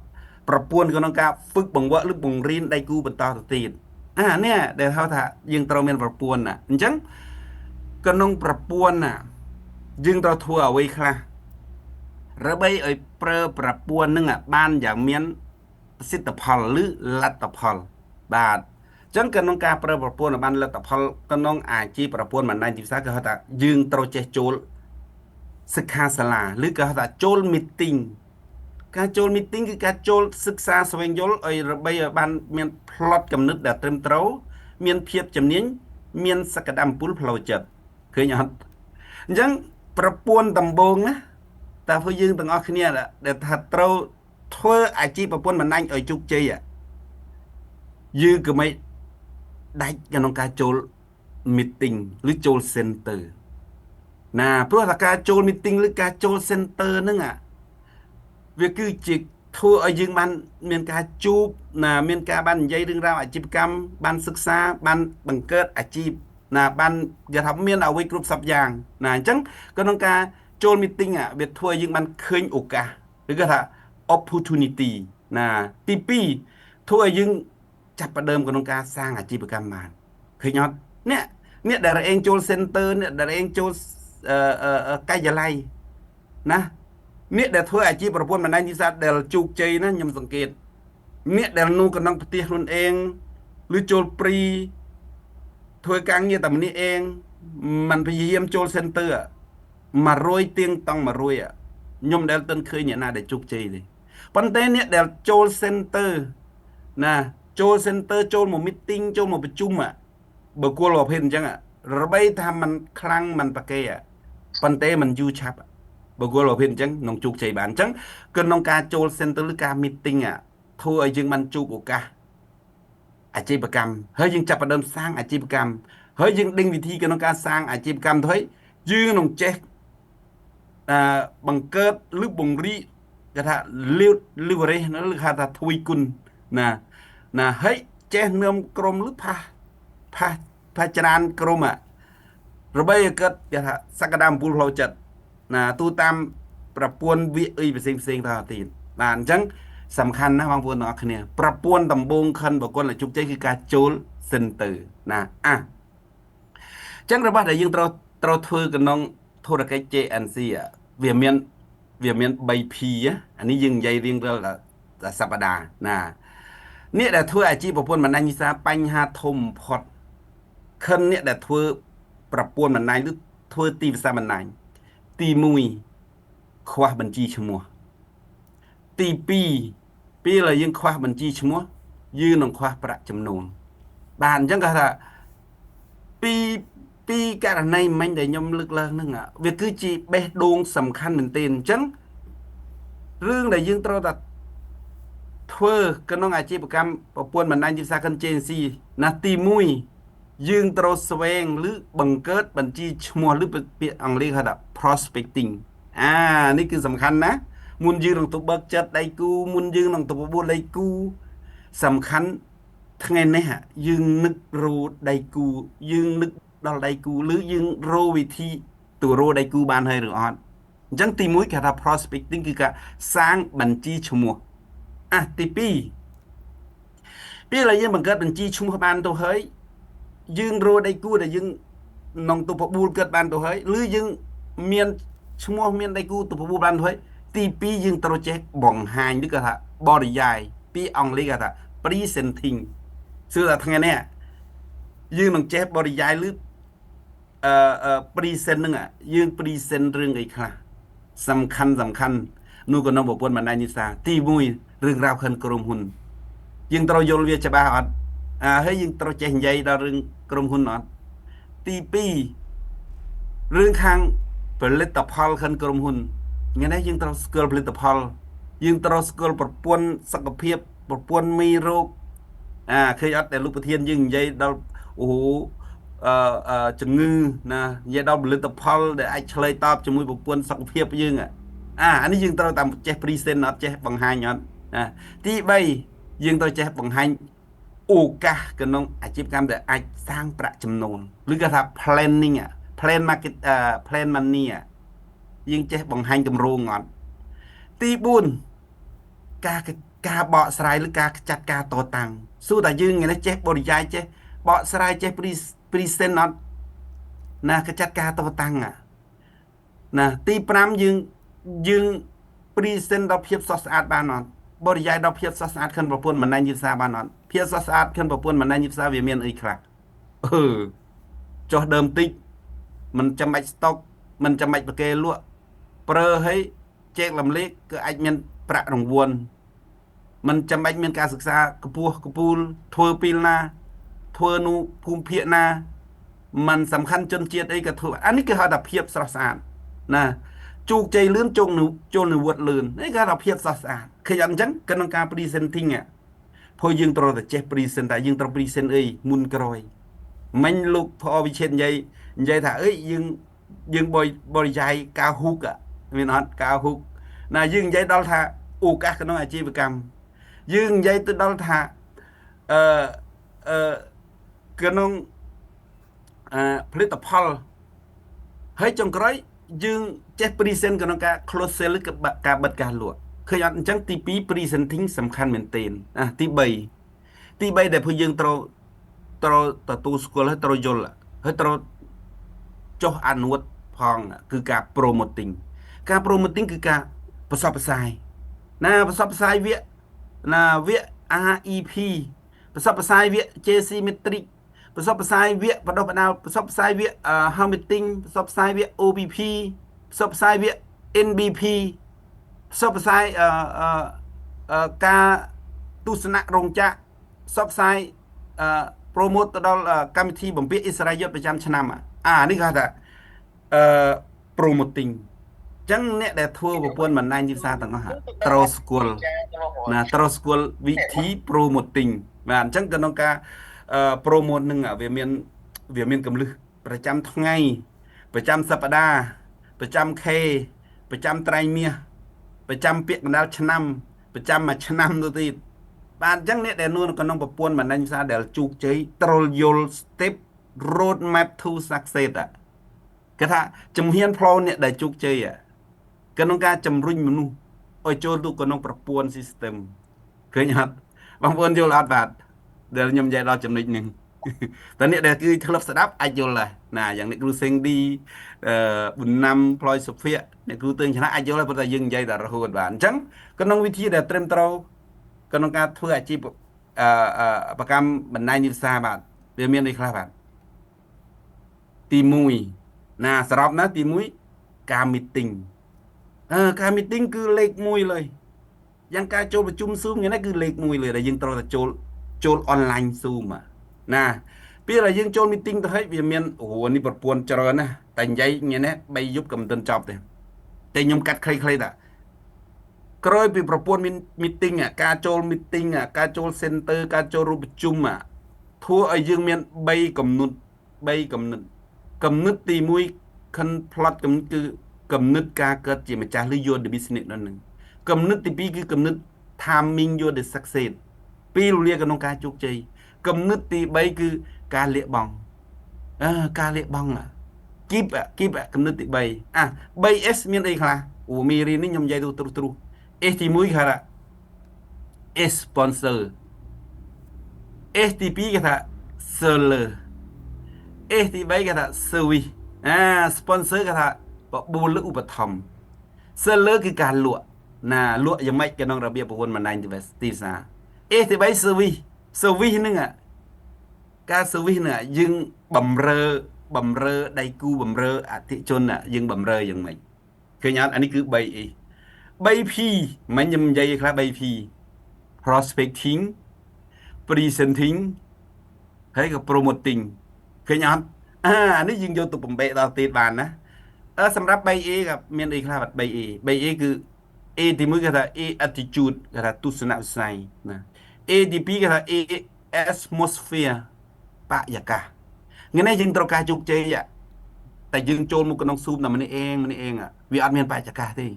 ប្រព័ន្ធក្នុងការហ្វឹកបង្វឹកឬបង្រៀនដៃគូបន្តទៅទៀតអានេះដែលហៅថាយើងត្រូវមានប្រព័ន្ធណាអញ្ចឹងក្នុងប្រព័ន្ធណាយើងត្រូវធ្វើអ្វីខ្លះដើម្បីឲ្យប្រើប្រព័ន្ធនឹងបានយ៉ាងមានប្រសិទ្ធផលឬលទ្ធផលបាទចឹងក្នុងការប្រើប្រព័ន្ធឲ្យបានលទ្ធផលក្នុងអាជីពប្រព័ន្ធបណ្ដាញទីផ្សារគេហៅថាយើងត្រូវចេះចូលសិក្ខាសាលាឬក៏ហៅថាចូល meeting ការចូល meeting គឺការចូលសិក្សាស្វែងយល់ឲ្យដើម្បីឲ្យបានមានផ្លត់កំណត់ដែលត្រឹមត្រូវមានភាពជំនាញមានសក្តានុពលផ្លូវចិត្តឃើញអត់អញ្ចឹងប្រព័ន្ធដំបូងណាតើពួកយើងទាំងអស់គ្នាដែលថាត្រូវធ្វើអាជីពប្រព័ន្ធបណ្ដាញឲ្យជោគជ័យយើងក៏មិនដាច់ក្នុងការចូល meeting ឬចូល center ណាព្រោះថាការចូល meeting ឬការចូល center ហ្នឹងអាវាគឺជាធ្វើឲ្យយើងបានមានការជួបណាមានការបាននិយាយរឿងរ៉ាវអាជីវកម្មបានសិក្សាបានបង្កើតអាជីពណាបានគេថាមានអ្វីគ្រប់សពយ៉ាងណាអញ្ចឹងក្នុងការចូល meeting អាវាធ្វើឲ្យយើងបានឃើញឱកាសឬគេថា opportunity ណាទី2ធ្វើឲ្យយើងចាប់ផ្ដើមក្នុងការសាងអាជីវកម្មបានឃើញអត់អ្នកអ្នកដែលឯងចូល center អ្នកដែលឯងចូលការិយាល័យណាអ្នកដែលធ្វើអាជីពប្រព័ន្ធបណ្ដាញទីផ្សារដែលជោគជ័យណាខ្ញុំសង្កេតអ្នកដែលនៅក្នុងផ្ទះខ្លួនឯងឬចូលព្រីធ្វើការងារតែម្នាក់ឯងมันព្យាយាមចូល center 100ទៀងតង់100ខ្ញុំដែលទិនឃើញអ្នកណាដែលជោគជ័យទេប៉ុន្តែអ្នកដែលចូល center ណាចូល center ចូលមក meeting ចូលមកប្រជុំបើគល់ប្រភេទអញ្ចឹងរបីថាมันខ្លាំងมันប្រកេប៉ុន្តែมันយូរឆាប់បើគល់ប្រភេទអញ្ចឹងនឹងជោគជ័យបានអញ្ចឹងគឺក្នុងការចូល center ឬការ meeting ធ្វើឲ្យយើងបានជួបឱកាសអាជីវកម្មហើយយើងចាប់ផ្ដើមសាងអាជីវកម្មហើយយើងដេញវិធីក្នុងការសាងអាជីវកម្មទៅហើយយើងនឹងចេះអឺបង្កើតឬបង្រីគេថា leverage ឬហៅថាទ្វីគុណណាណាហើយចេះនឹមក្រុមឬផាសផាសផាសច្រើនក្រុមអារបីឲ្យកើតគេថាសក្តានុពលផ្លូវចិត្តណាទូតាមប្រព័ន្ធវាអីផ្សេងផ្សេងទៅទៀតបាទអញ្ចឹងសំខាន់ណាស់បងប្អូនទាំងអស់គ្នាប្រព័ន្ធដំបូងខិនបកលជោគជ័យគឺការចូល center ណាអាអញ្ចឹងរបស់ដែលយើងត្រូវធ្វើក្នុងធុរកិច្ច JNC វាមាន 3P អានេះយើងនិយាយរៀងរាល់សប្តាហ៍ណាអ្នកដែលធ្វើអាជីពប្រព័ន្ធបណ្ដាញវិសាបញ្ហាធំផុតខិនអ្នកដែលធ្វើប្រព័ន្ធបណ្ដាញឬធ្វើទីផ្សារបណ្ដាញទី1ខ្វះបញ្ជីឈ្មោះទី2ពេលដែលយើងខ្វះបញ្ជីឈ្មោះយើងនឹងខ្វះប្រាក់ចំណូលបាទអញ្ចឹងគេថាពីពីករណីមិញដែលខ្ញុំលើកឡើងហ្នឹងវាគឺជាបេះដូងសំខាន់មែនទែនអញ្ចឹងរឿងដែលយើងត្រូវតែធ្វើក្នុងអាជីវកម្មប្រព័ន្ធបណ្ដាញទីផ្សារ JNC ណាទី1យើងត្រូវស្វែងឬបង្កើតបញ្ជីឈ្មោះឬពាក្យអង់គ្លេសហៅថា prospecting អានេះគឺសំខាន់ណាស់មុនយើងនឹងទៅបើកចិត្តដៃគូមុនយើងនឹងទៅបបួលដៃគូសំខាន់ថ្ងៃនេះយើងនឹករោដៃគូយើងនឹកដល់ដៃគូឬយើងរកវិធីទៅរកដៃគូបានហើយឬអត់អញ្ចឹងទី1គេថា prospecting គឺការសាងបញ្ជីឈ្មោះអាទី2ពេលដែលយើងបង្កើតបញ្ជីឈ្មោះបានទៅហើយយើងរកដៃគូដែលយើងនឹងទៅបបួលកើតបានទៅហើយឬយើងមានឈ្មោះមានដៃគូទៅបបួលបានទៅហើយទី2យើងត្រូវចេះបង្ហាញឬក៏ថាបរិយាយពីអង់គ្លេសគេថា presenting គឺថាថ្ងៃនេះយើងនឹងចេះបរិយាយឬអឺ present ហ្នឹងយើង present រឿងអីខ្លះសំខាន់សំខាន់នោះក៏នៅប្រព័ន្ធបណ្ដាញនិសាទី1រឿងរ៉ាវខិនក្រុមហ៊ុនយើងត្រូវយល់វាច្បាស់អត់អាហើយយើងត្រូវចេះនិយាយដល់រឿងក្រុមហ៊ុនអត់ទី2រឿងខាងប ផលិតផលខិនក្រុមហ៊ុនថ្ងៃនេះយើងត្រូវស្គាល់ផលិតផលយើងត្រូវស្គាល់ប្រព័ន្ធសុខភាពប្រព័ន្ធមីរោគអាឃើញអត់តែលោកប្រធានយើងនិយាយដល់អូអឺជំងឺណានិយាយដល់ផលិតផលដែលអាចឆ្លើយតបជាមួយប្រព័ន្ធសុខភាពយើងអានេះយើងត្រូវតាមចេះ present អត់ចេះបង្ហាញអត់ណាទី3យើងត្រូវចេះបង្ហាញឱកាសក្នុងអាជីវកម្មដែលអាចសាងប្រាក់ចំណូលឬគេថា planning plan market plan money យើងចេះបង្ហាញគម្រោងអត់ទី4ការបកស្រាយឬការចាត់ការតតាំងសួរតែយើងថ្ងៃនេះចេះបរិយាយចេះបកស្រាយចេះ present អត់ណាកចាត់ការតតាំងណាទី5យើង present ដល់ភាពស្រស់ស្អាតបានអត់បរិយាយដល់ភាពស្រស់ស្អាតខិនប្រពន្ធបណ្ដាញយិផ្សារបានអត់ភាពស្រស់ស្អាតខិនប្រពន្ធបណ្ដាញយិផ្សារវាមានអីខ្លះអឺចុះដើមតិចមិនចាំបាច់ស្តុកមិនចាំបាច់ប្រកេលក់ប្រើឲ្យជែកលំលេកគឺអាចមានប្រាក់រង្វាន់មិនចាំបាច់មានការសិក្សាកម្ពស់កម្ពូលធ្វើពីលណាធ្វើនោះភូមិភាគណាมันសំខាន់ជនជាតិអីក៏ធ្វើអានេះគេហៅថាភាពស្រស់ស្អាតណាជោគជ័យលឿនជោគនុចូលនិវត្តន៍លឿននេះគេហៅថាភាពស្រស់ស្អាតឃើញអត់អញ្ចឹងក្នុងការ presenting ព្រោះយើងត្រូវតែចេះ present តែយើងត្រូវ present អីមុនក្រោយមិញលោកផវិឈិតនិយាយថាអើយយើងបរិយាយការហ៊ូកមានអត់ការហ៊ូកណាយើងនិយាយដល់ថាឱកាសក្នុងអាជីវកម្មយើងនិយាយទៅដល់ថាអឺអឺក្នុងអឺផលិតផលហើយចុងក្រោយយើងចេះ present ក្នុងការ close sale ឬក៏ការបិទការលក់ឃើញអត់អញ្ចឹងទី2 presenting សំខាន់មែនទែនអាទី3ទី3ដែលពួកយើងត្រូវទទួលស្គាល់ហើយត្រូវយល់ហើយត្រូវចុះអនុវត្តផងគឺការ promoting ការ promoting គឺការផ្សព្វផ្សាយណាផ្សព្វផ្សាយវគ្គណាវគ្គ REP ផ្សព្វផ្សាយវគ្គ JC Matrix ផ្សព្វផ្សាយវគ្គបដិបដាលផ្សព្វផ្សាយវគ្គ How Meeting ផ្សព្វផ្សាយវគ្គ OBP ផ្សព្វផ្សាយវគ្គ NBP ផ្សព្វផ្សាយអឺការទស្សនៈរោងចក្រផ្សព្វផ្សាយអឺ promote ទៅដល់កម្មវិធីបំពាក់អិសរាជយុទ្ធប្រចាំឆ្នាំអានេះគេថាអឺ promoting ចឹងអ្នកដែលធ្វើប្រព័ន្ធបណ្ដាញទីផ្សារទាំងអស់ត្រូវស្គាល់ណាត្រូវស្គាល់វិធី promoting បាទអញ្ចឹងក្នុងការ promote នឹងវាមានកម្លឹះប្រចាំថ្ងៃប្រចាំសប្តាហ៍ប្រចាំខេប្រចាំត្រៃមាសប្រចាំពាក្យកណ្ដាលឆ្នាំប្រចាំមួយឆ្នាំទៅទៀតបាទអញ្ចឹងអ្នកដែលនៅក្នុងប្រព័ន្ធបណ្ដាញផ្សារដែលជោគជ័យត្រូវយល់ step road map to success គេថាជំហានផ្លូវអ្នកដែលជោគជ័យក្នុងការជំរុញមនុស្សឲ្យចូលទៅក្នុងប្រព័ន្ធ system ឃើញអត់បងប្អូនយល់អត់បាទដែលខ្ញុំនិយាយដល់ចំណុចនេះតែអ្នកដែលគឺធ្លាប់ស្ដាប់អាចយល់ដែរណាយ៉ាងអ្នកគ្រូសេងឌីអឺប៊ុនណាំផ្លយសុភ័ក្រអ្នកគ្រូទើងឆ្នះអាចយល់ដែរប៉ុន្តែយើងនិយាយតែរហូតបាទអញ្ចឹងក្នុងវិធីដែលត្រឹមត្រូវក្នុងការធ្វើអាជីពអឺប្រកម្មបណ្ដាញទីផ្សារបាទវាមានអីខ្លះបាទទី1ណាសរុបណាទី1ការ meeting អឺការ meeting គឺលេខ1លើយយ៉ាងការចូលប្រជុំ Zoom យ៉ាងនេះគឺលេខ1លើដែលយើងត្រូវតែចូល online Zoom ណាពេលដែលយើងចូល meeting ទៅហើយវាមានអូនេះប្រព័ន្ធច្រើនណាតែនិយាយថ្ងៃនេះ3យប់ក៏មិនទាន់ចប់ទេតែខ្ញុំកាត់ខ្លីៗតាក្រោយពីប្រព័ន្ធមាន meeting ការចូល meeting ការចូល center ការចូលរួមប្រជុំធ្វើឲ្យយើងមាន3គំនិត3គំនិតគំនិតទី1ខិនផ្លត់គំនិតគឺគំនិតការកើតជាម្ចាស់ឬ your the business នោះនឹងគំនិតទី2គឺគំនិត timing your the success ពេលវេលាក្នុងការជោគជ័យគំនិតទី3គឺការលះបង់អឺការលះបង់គីបគីបគំនិតទី3អា 3S មានអីខ្លះអូមីរីនេះខ្ញុំនិយាយទៅទ្រុសទ្រុស S ទី1គេថា S sponsor S ទី2គេថា seller S ទី3គេថា service អា sponsor គេថាបបួលឧបត្ថម្ភ seller គឺការលក់ណាលក់យ៉ាងម៉េចក្នុងរបៀបប្រព័ន្ធបណ្ដាញទីផ្សារ S ទី3 service service ហ្នឹងការ service ហ្នឹងយើងបំរើបំរើដៃគូបំរើអតិជនយើងបំរើយ៉ាងម៉េចឃើញអត់អានេះគឺ 3E 3P មិញខ្ញុំនិយាយខ្លះ 3P prospecting presenting ហើយក៏ promoting ឃើញអត់អានេះយើងយកទៅបំបែកដល់ទៀតបានណា អឺសម្រាប់ 3A ក៏មានអីខ្លះបាទ 3A 3A គឺ A ទី1គេថា A attitude គេថាទស្សនវិស័យណា A ទី2គេថា A atmosphere បរិយាកាសថ្ងៃនេះយើងត្រូវការជោគជ័យតែយើងចូលមកក្នុង Zoom តែម្នាក់ឯងម្នាក់ឯងវាអត់មានបរិយាកាសទេ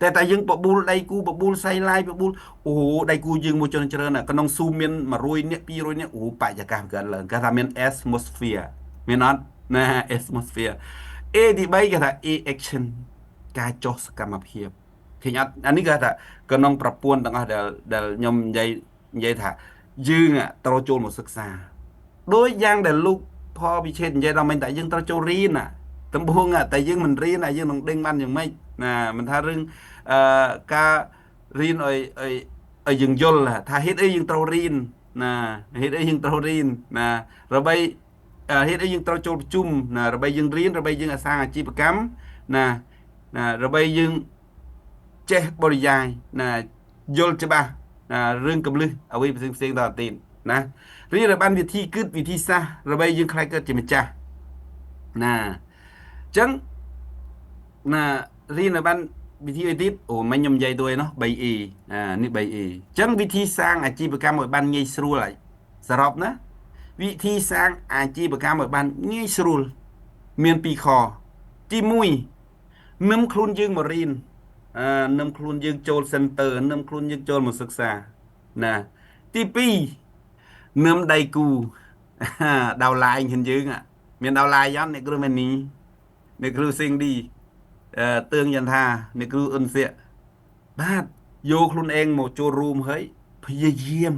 តែតែយើងបបួលដៃគូបបួលសៃឡាយបបួលអូដៃគូយើងមួយច្រើនច្រើនក្នុង Zoom មាន100នាក់200នាក់អូបរិយាកាសកើតឡើងគេថាមាន atmosphere មានអត់ណា atmosphere A ទី3គេថា A action ការចុះសកម្មភាពឃើញអត់អានេះគេថាក្នុងប្រព័ន្ធទាំងអស់ដែលដែលខ្ញុំនិយាយនិយាយថាយើងត្រូវចូលមកសិក្សាដោយយ៉ាងដែលលោកផលវិឆេតនិយាយដល់មិញតែយើងត្រូវចូលរៀនណាដំបូងតែយើងមិនរៀនយើងនឹងដេញបានយ៉ាងម៉េចណាមិនថារឿងអឺការរៀនឲ្យឲ្យឲ្យយើងយល់ថាហេតុអីយើងត្រូវរៀនណាហេតុអីយើងត្រូវរៀនណាដើម្បីហេតុអីយើងត្រូវចូលប្រជុំណាដើម្បីយើងរៀនដើម្បីយើងអាសាអាជីវកម្មណាណាដើម្បីយើងចេះបរិយាយណាយល់ច្បាស់ណារឿងកម្លឹះអ្វីផ្សេងផ្សេងដល់ទៀតណារៀនឲ្យបានវិធីគិតវិធីសាស្ត្រដើម្បីយើងខ្លាចកើតជាម្ចាស់ណាអញ្ចឹងណារៀនឲ្យបានវិធីអីទៀតអូមិញខ្ញុំនិយាយទៅឯនោះ 3E អានេះ 3E អញ្ចឹងវិធីសាងអាជីវកម្មឲ្យបានងាយស្រួលហើយសរុបណាវិធីសាងអាជីវកម្មឲ្យបានងាយស្រួលមាន2ខទី1នឹមខ្លួនយើងមករៀនអានឹមខ្លួនយើងចូល center នឹមខ្លួនយើងចូលមកសិក្សាណាទី2នឹមដៃគូ downline ខ្លួនយើងមាន downline អត់អ្នកគ្រូមែននីអ្នកគ្រូសេងឌីអឺទឿងយន្ថាអ្នកគ្រូអ៊ុនសៀកបាទយកខ្លួនឯងមកចូលរួមហើយព្យាយាម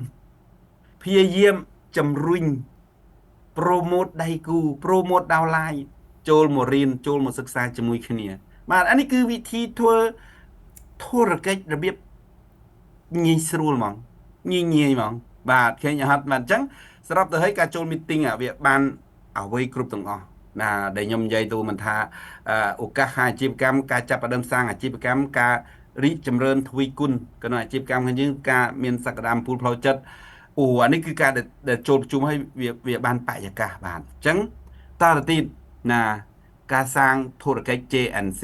ព្យាយាមជំរុញ promote ដៃគូ promote downline ចូលមករៀនចូលមកសិក្សាជាមួយគ្នា បាទអានេះគឺវិធីធ្វើធុរកិច្ចរបៀបងាយស្រួលហ្មងងាយងាយហ្មងបាទឃើញអត់បាទអញ្ចឹងសរុបទៅឲ្យការចូល meeting វាបានអ្វីគ្រប់ទាំងអស់ណាដែលខ្ញុំនិយាយទៅមិនថាឱកាសអាជីវកម្មការចាប់ផ្ដើមសាងអាជីវកម្មការរីកចម្រើនទ្វីគុណក្នុងអាជីវកម្មរបស់យើងការមានសក្តានុពលផ្លូវចិត្តអូអានេះគឺការដែលចូលប្រជុំឲ្យវាវាបានបរិយាកាសបាទអញ្ចឹងតទៅទៀតណាការសាងធុរកិច្ច JNC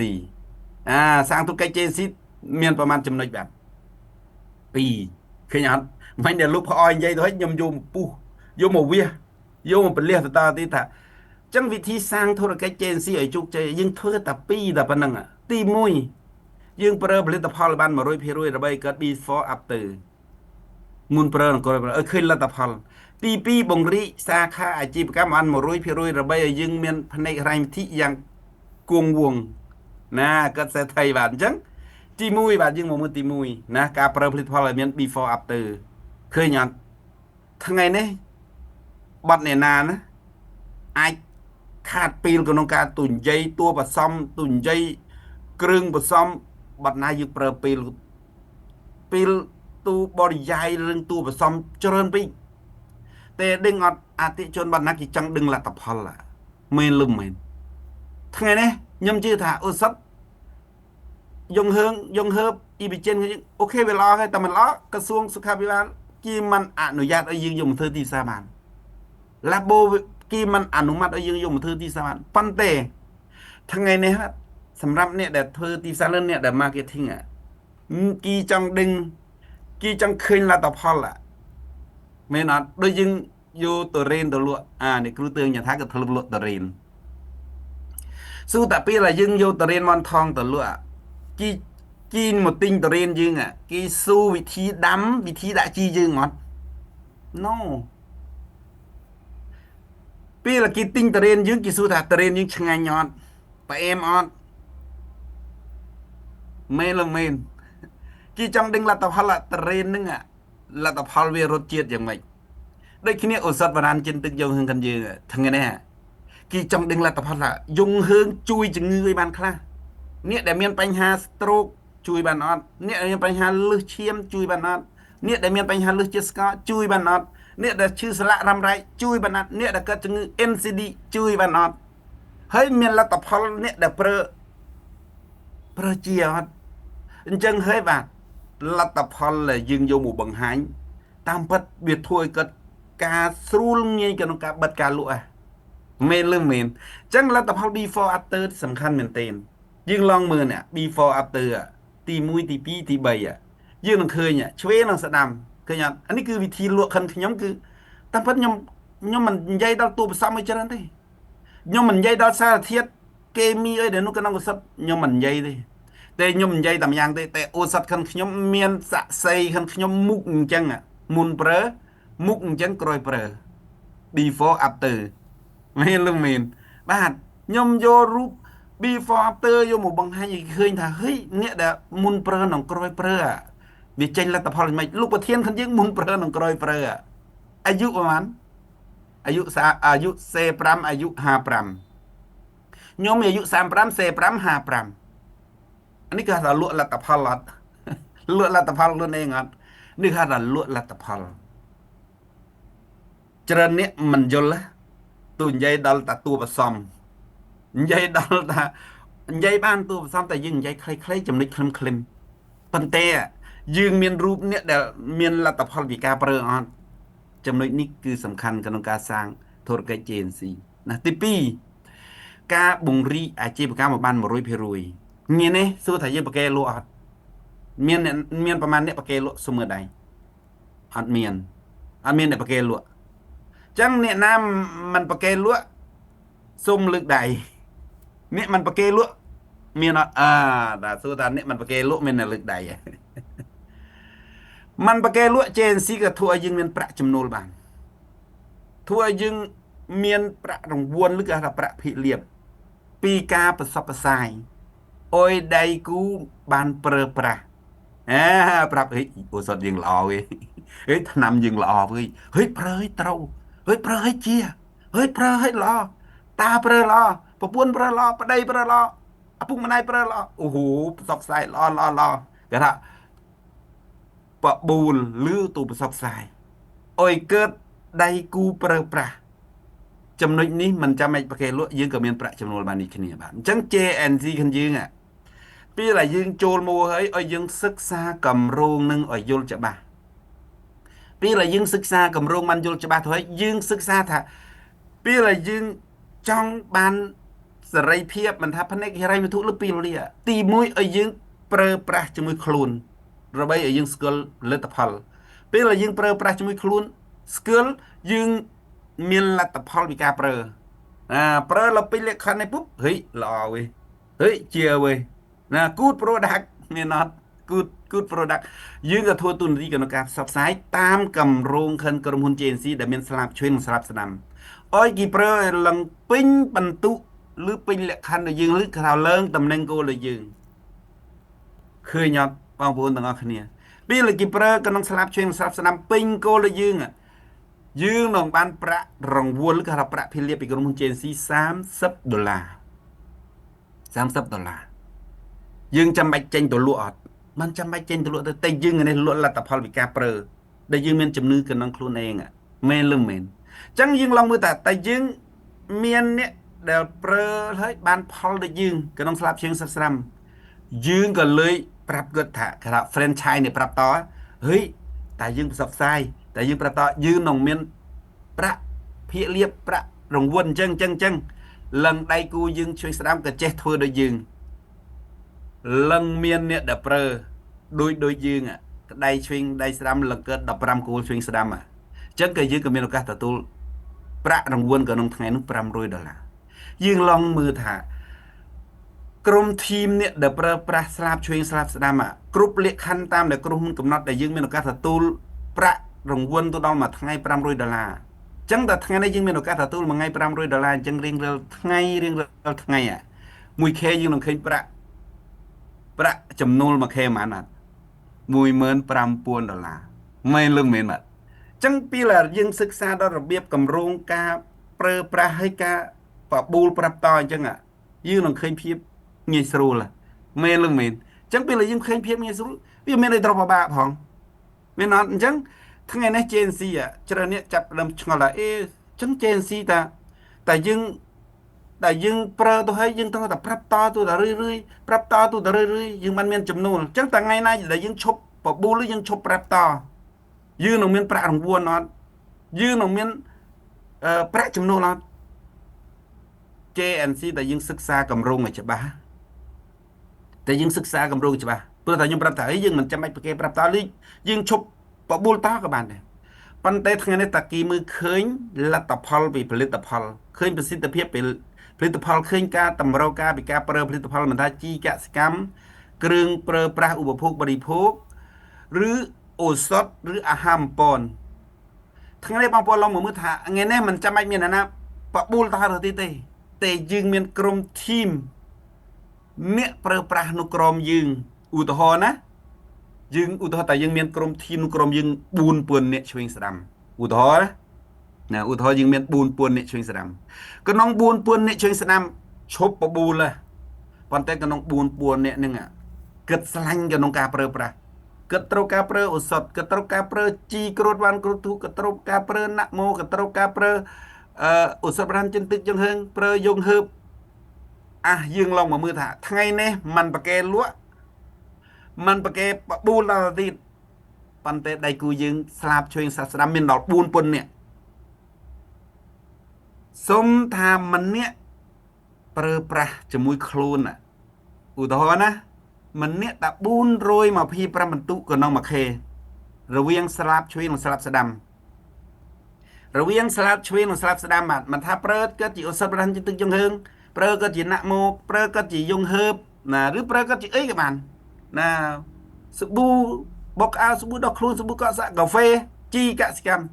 អាសាងធុរកិច្ច JNC មានប្រមាណចំណុចបាទ2ឃើញអត់មិនដែលលោកផ្អយនិយាយទៅឲ្យខ្ញុំយកមកពុះយកមកវាសយកមកពលះទៅតទៀតថាចឹងវិធីសាងធុរកិច្ច JNC ឲ្យជោគជ័យយើងធ្វើតែ2តែប៉ុណ្្នឹងទី1យើងប្រើផលិតផលបាន100%ដើម្បីកើត before after មុនប្រើអង្គរឲ្យឃើញលទ្ធផលទី2បង្រីកសាខាអាជីវកម្មបាន100%ដើម្បីឲ្យយើងមានផ្នែកហិរញ្ញវត្ថុយ៉ាងគង់វង្សណាកើតសេដ្ឋីបាទអញ្ចឹងទី1បាទយើងមកមើលទី1ណាការប្រើផលិតផលឲ្យមាន before after ឃើញអត់ថ្ងៃនេះបាត់អ្នកណាណាអាចខាតពេលក្នុងការទូនិយាយតួผសំទូនិយាយគ្រឿងผសំបាត់ណាយើងប្រើពេលពេលទូបរិយាយរឿងតួผសំច្រើនពេកតែដឹងអត់អតិជនបាត់ណាគេចង់ដឹងលទ្ធផលមែនលឹមមែនថ្ងៃនេះខ្ញុំជឿថាអូសុតយងហឿងយងហឺបអ៊ីប៊ីចិន OK វាល្អហើយតែមិនល្អក្រសួងសុខាភិបាលគេមិនអនុញ្ញាតឲ្យយើងយកមកធ្វើទីផ្សារបានឡាបូគេមិនអនុម័តឲ្យយើងយកមកធ្វើទីផ្សារបានប៉ុន្តែថ្ងៃនេះសម្រាប់អ្នកដែលធ្វើទីផ្សារឬអ្នកដែល marketing គេចង់ដឹងគេចង់ឃើញលទ្ធផលមែនអត់ដូចយើងយកតរេនទៅលក់អានេះគ្រូទឿងញ៉ាថាក៏ធ្លាប់លក់តរេនស៊ូតែពេលដែលយើងយកតរេនមនថងទៅលក់គីគីមកទិញតរេនយើងគេស៊ូវិធីដាំវិធីដាក់ជីយើងអត់ No ពេលគេទិញតរេនយើងគេសួរថាតរេនយើងឆ្ងាញ់អត់ផ្អែមអត់មែនឬមែនគេចង់ដឹងលទ្ធផលតរេនហ្នឹងលទ្ធផលវារសជាតិយ៉ាងម៉េចដូចគ្នាឱសថបរានចិនទឹកយងហឿងកាន់យើងថ្ងៃនេះគេចង់ដឹងលទ្ធផលថាយងហឿងជួយជំងឺឲ្យបានខ្លះអ្នកដែលមានបញ្ហា stroke ជួយបានអត់អ្នកដែលមានបញ្ហាលឹះឈាមជួយបានអត់អ្នកដែលមានបញ្ហាលឹះជាតិស្ករជួយបានអត់អ្នកដែលឈឺសន្លាក់រ៉ាំរ៉ៃជួយបានអត់អ្នកដែលកើតជំងឺ NCD ជួយបានអត់ហើយមានលទ្ធផលអ្នកដែលប្រើប្រើជាអត់អញ្ចឹងហើយបាទលទ្ធផលដែលយើងយកមកបង្ហាញតាមពិតវាធ្វើឲ្យគាត់ការស្រួលងាយក្នុងការបិទការលក់ហ៎មែនឬមែនអញ្ចឹងលទ្ធផល before after សំខាន់មែនទែន យើងឡងមើលនេះ before after ទី1ទី2ទី3យើងនឹងឃើញឆ្វេងនិងស្ដាំឃើញអត់អានេះគឺវិធីលក់ខិនខ្ញុំគឺតាមពិតខ្ញុំមិននិយាយដល់តួផ្សំឲ្យច្រើនទេខ្ញុំមិននិយាយដល់សារធាតុគេមីអីដែលនោះក្នុងឱសថខ្ញុំមិននិយាយទេតែខ្ញុំនិយាយតែម្យ៉ាងទេតែឱសថខិនខ្ញុំមានស័ក្តិសិទ្ធិខិនខ្ញុំមុខអញ្ចឹងមុនប្រើមុខអញ្ចឹងក្រោយប្រើ before after មែនឬមែនបាទខ្ញុំយករូប before after យកមកបង្ហាញឲ្យឃើញថាហេអ្នកដែលមុនប្រើនិងក្រោយប្រើវាចេញលទ្ធផលមិនលោកប្រធានខ្លួនយើងមុនប្រើនិងក្រោយប្រើអាយុប្រហែលអាយុអាយុ C5 អាយុ55ខ្ញុំអាយុ35 C5 55អានេះគេហៅថាលក់លទ្ធផលអត់លក់លទ្ធផលខ្លួនឯងអត់នេះគេហៅថាលក់លទ្ធផលច្រើនអ្នកមិនយល់ទូនិយាយដល់តាតួផ្សំនិយាយដល់ថានិយាយបានតួផ្សំតែយើងនិយាយខ្លីៗចំណុចខ្លឹមខ្លឹមប៉ុន្តែយើងមានរូបអ្នកដែលមានលទ្ធផលពីការប្រើអត់ចំណុចនេះគឺសំខាន់ក្នុងការសាងធុរកិច្ច JNC ណាទី2ការពង្រីកអាជីវកម្មឲ្យបាន100%ងាយនេះសួរថាយើងប្រកែលក់អត់មានមានប្រហែលអ្នកប្រកែលក់សុំមើលដៃអត់មានអត់មានអ្នកប្រកែលក់ចឹងអ្នកណាមិនប្រកែលក់សុំលើកដៃអ្នកមិនប្រកែលក់មានអត់អាតែសួរថាអ្នកមិនប្រកែលក់មានអ្នកលើកដៃមិនប្រកែលក់ JNC ក៏ធ្វើឲ្យយើងមានប្រាក់ចំណូលបានធ្វើឲ្យយើងមានប្រាក់រង្វាន់ឬក៏ថាប្រាក់ភិលៀបពីការប្រសពផ្សាយអុយដៃគូបានប្រើប្រាស់អាប្រាប់ហេអូសតយើងល្អវេហេឆ្នាំយើងល្អវើយហេប្រើឲ្យត្រូវហេប្រើឲ្យជាហេប្រើឲ្យល្អតាប្រើល្អប្រពន្ធប្រើល្អប្តីប្រើល្អឪពុកម្ដាយប្រើល្អអូហូផ្សព្វផ្សាយល្អល្អល្អគេថាបបួលឬទូផ្សព្វផ្សាយអុយកើតដៃគូប្រើប្រាស់ចំណុចនេះមិនចាំបាច់ប្រកេលក់យើងក៏មានប្រាក់ចំណូលបាននេះគ្នាបាទអញ្ចឹង JNC គ្នាយើងពេលដែលយើងចូលមកហើយឲ្យយើងសិក្សាកម្រងនឹងឲ្យយល់ច្បាស់ពេលដែលយើងសិក្សាកម្រងបានយល់ច្បាស់ទៅហើយយើងសិក្សាថាពេលដែលយើងចង់បានសេរីភាពមិនថាផ្នែកហិរញ្ញវត្ថុឬពីលលាទី1ឲ្យយើងប្រើប្រាស់ជាមួយខ្លួនដើម្បីឲ្យយើងស្គាល់លទ្ធផលពេលដែលយើងប្រើប្រាស់ជាមួយខ្លួនស្គាល់យើងមានលទ្ធផលពីការប្រើអាប្រើដល់ពេញលក្ខខណ្ឌនេះពុបហេល្អវេហេជាវេណា good product មានអត់ good good product យើងក៏ធ្វើទូនាទីក្នុងការផ្សព្វផ្សាយតាមកម្រងខិនក្រុមហ៊ុន JNC ដែលមានស្លាបឆ្វេងនិងស្លាបស្ដាំអុយគេប្រើឲ្យឡើងពេញបន្ទុកឬពេញលក្ខខណ្ឌដែលយើងឬក្រៅឡើងតំណែងគោលដែលយើងឃើញអត់បងប្អូនទាំងអស់គ្នាពេលគេប្រើក្នុងស្លាបឆ្វេងស្លាបស្ដាំពេញគោលដែលយើងយើងនឹងបានប្រាក់រង្វាន់ឬក៏ថាប្រាក់ភាលាពីក្រុមហ៊ុន JNC 30ដុល្លារ30ដុល្លារយើងចាំបាច់ចេញទៅលក់អត់មិនចាំបាច់ចេញទៅលក់ទៅតែយើងនេះលក់លទ្ធផលពីការប្រើដែលយើងមានជំនឿក្នុងខ្លួនឯងមែនឬមែនអញ្ចឹងយើងឡងមើលតាតែយើងមានអ្នកដែលប្រើហើយបានផលដូចយើងក្នុងស្លាបជើងសិស្រាំយើងក៏លើយប្រាប់គាត់ថាគេថា franchise នេះប្រាប់តហេតែយើងផ្សព្វផ្សាយតែយើងប្រាប់តយើងនឹងមានប្រាក់ភាកលៀបប្រាក់រង្វាន់អញ្ចឹងអញ្ចឹងអញ្ចឹងលឹងដៃគូយើងជួយស្ដាំក៏ចេះធ្វើដូចយើងលឹងមានអ្នកដែលប្រើដូចដូចយើងក្តៃឆ្វេងដៃស្ដាំលឹងកើត15គោលឆ្វេងស្ដាំអញ្ចឹងក៏យើងក៏មានឱកាសទទួលប្រាក់រង្វាន់ក៏ក្នុងថ្ងៃនោះ500ដុល្លារយើងឡងមើលថាក្រុម team អ្នកដែលប្រើប្រាស់ស្លាបឆ្វេងស្លាបស្ដាំគ្រប់លក្ខខណ្ឌតាមដែលក្រុមហ៊ុនកំណត់ដែលយើងមានឱកាសទទួលប្រាក់រង្វាន់ទៅដល់មួយថ្ងៃ500ដុល្លារអញ្ចឹងតែថ្ងៃនេះយើងមានឱកាសទទួលមួយថ្ងៃ500ដុល្លារអញ្ចឹងរៀងរាល់ថ្ងៃរៀងរាល់ថ្ងៃ 1K យើងនឹងឃើញប្រាក់ប្រាក់ចំណូល 1K ប៉ុន្មានអត់15000ដុល្លារមែនឬមែនអត់អញ្ចឹងពេលយើងសិក្សាដល់របៀបកម្រងការប្រើប្រាស់ហើយការបបួលប្រាប់តអញ្ចឹងយើងនឹងឃើញភាពងាយស្រួលមែនឬមែនអញ្ចឹងពេលយើងឃើញភាពងាយស្រួលវាមានអីត្រូវពិបាកផងមែនអត់អញ្ចឹងថ្ងៃនេះ JNC ច្រើនអ្នកចាប់ដើមឆ្ងល់ថាអេអញ្ចឹង JNC តាតែយើងតែយើងប្រើទៅហើយយើងត្រូវតែប្រាប់តទៅតែរឿយរឿយប្រាប់តទៅតែរឿយរឿយយើងមិនមានចំណូលអញ្ចឹងតែថ្ងៃណាដែលយើងឈប់បបួលឬយើងឈប់ប្រាប់តយើងនឹងមានប្រាក់រង្វាន់អត់យើងនឹងមានប្រាក់ចំណូលអត់ JNC ដែលយើងសិក្សាកម្រងឲ្យច្បាស់ តែយើងសិក្សាកម្រងច្បាស់ព្រោះតែខ្ញុំប្រាប់ថាយើងមិនចាំបាច់ប្រកេប្រាប់តលីយើងឈប់បបួលតក៏បានដែរប៉ុន្តែថ្ងៃនេះតាគីមើលឃើញលទ្ធផលពីផលិតផលឃើញប្រសិទ្ធភាពពីផលិតផលឃើញការតម្រូវការពីការប្រើផលិតផលមិនថាជីកសិកម្មគ្រឿងប្រើប្រាស់ឧបភោគបរិភោគឬអូសថឬអាហារអំពនថ្ងៃនេះបងប្អូនឡងមកមើលថាថ្ងៃនេះមិនចាំបាច់មានអ្នកណាបបួលតទៅទៀតទេតែយើងមានក្រុមធីមអ្នកប្រើប្រាស់នៅក្រុមយើងឧទាហរណ៍ណាយើងឧទាហរណ៍តែយើងមានក្រុមធីមនៅក្រុមយើង4000នាក់ឆ្វេងស្ដាំឧទាហរណ៍ណាឧទាហរណ៍យើងមាន4000នាក់ឆ្វេងស្ដាំក្នុង4000នាក់ឆ្វេងស្ដាំឈប់បបួលប៉ុន្តែក្នុង4000នាក់ហ្នឹងគិតស្លាញ់ក្នុងការប្រើប្រាស់គិតត្រូវការប្រើឱសថគិតត្រូវការប្រើជីក្រូតវ៉ាន់ក្រូតធូគិតត្រូវការប្រើណាក់ម៉ូគិតត្រូវការប្រើអឺឱសថប្រាំចិនទឹកចង្ហឹងប្រើយងហឺបអះយើងឡងមកមើលថាថ្ងៃនេះมันប្រកែលក់มันប្រកែបបួលដល់ទៀតប៉ុន្តែដៃគូយើងស្លាបឆ្វេងស្លាប់ស្ដាំមានដល់4000នាក់សុំថាម្នាក់ប្រើប្រាស់ជាមួយខ្លួនឧទាហរណ៍ណាម្នាក់តា425បន្ទុកក្នុងមួយខេរវាងស្លាបឆ្វេងនិងស្លាបស្ដាំរវាងស្លាបឆ្វេងនិងស្លាបស្ដាំបាទមិនថាប្រើកើតជាឱសថប្រហែលជាទឹកយងហឿងប្រើកើតជាណាក់មកប្រើកើតជាយងហឺបណាឬប្រើកើតជាអីក៏បានណាសាប៊ូបុកអាវសាប៊ូដោះខ្លួនសាប៊ូកក់សាក់កាហ្វេជីកសិកម្ម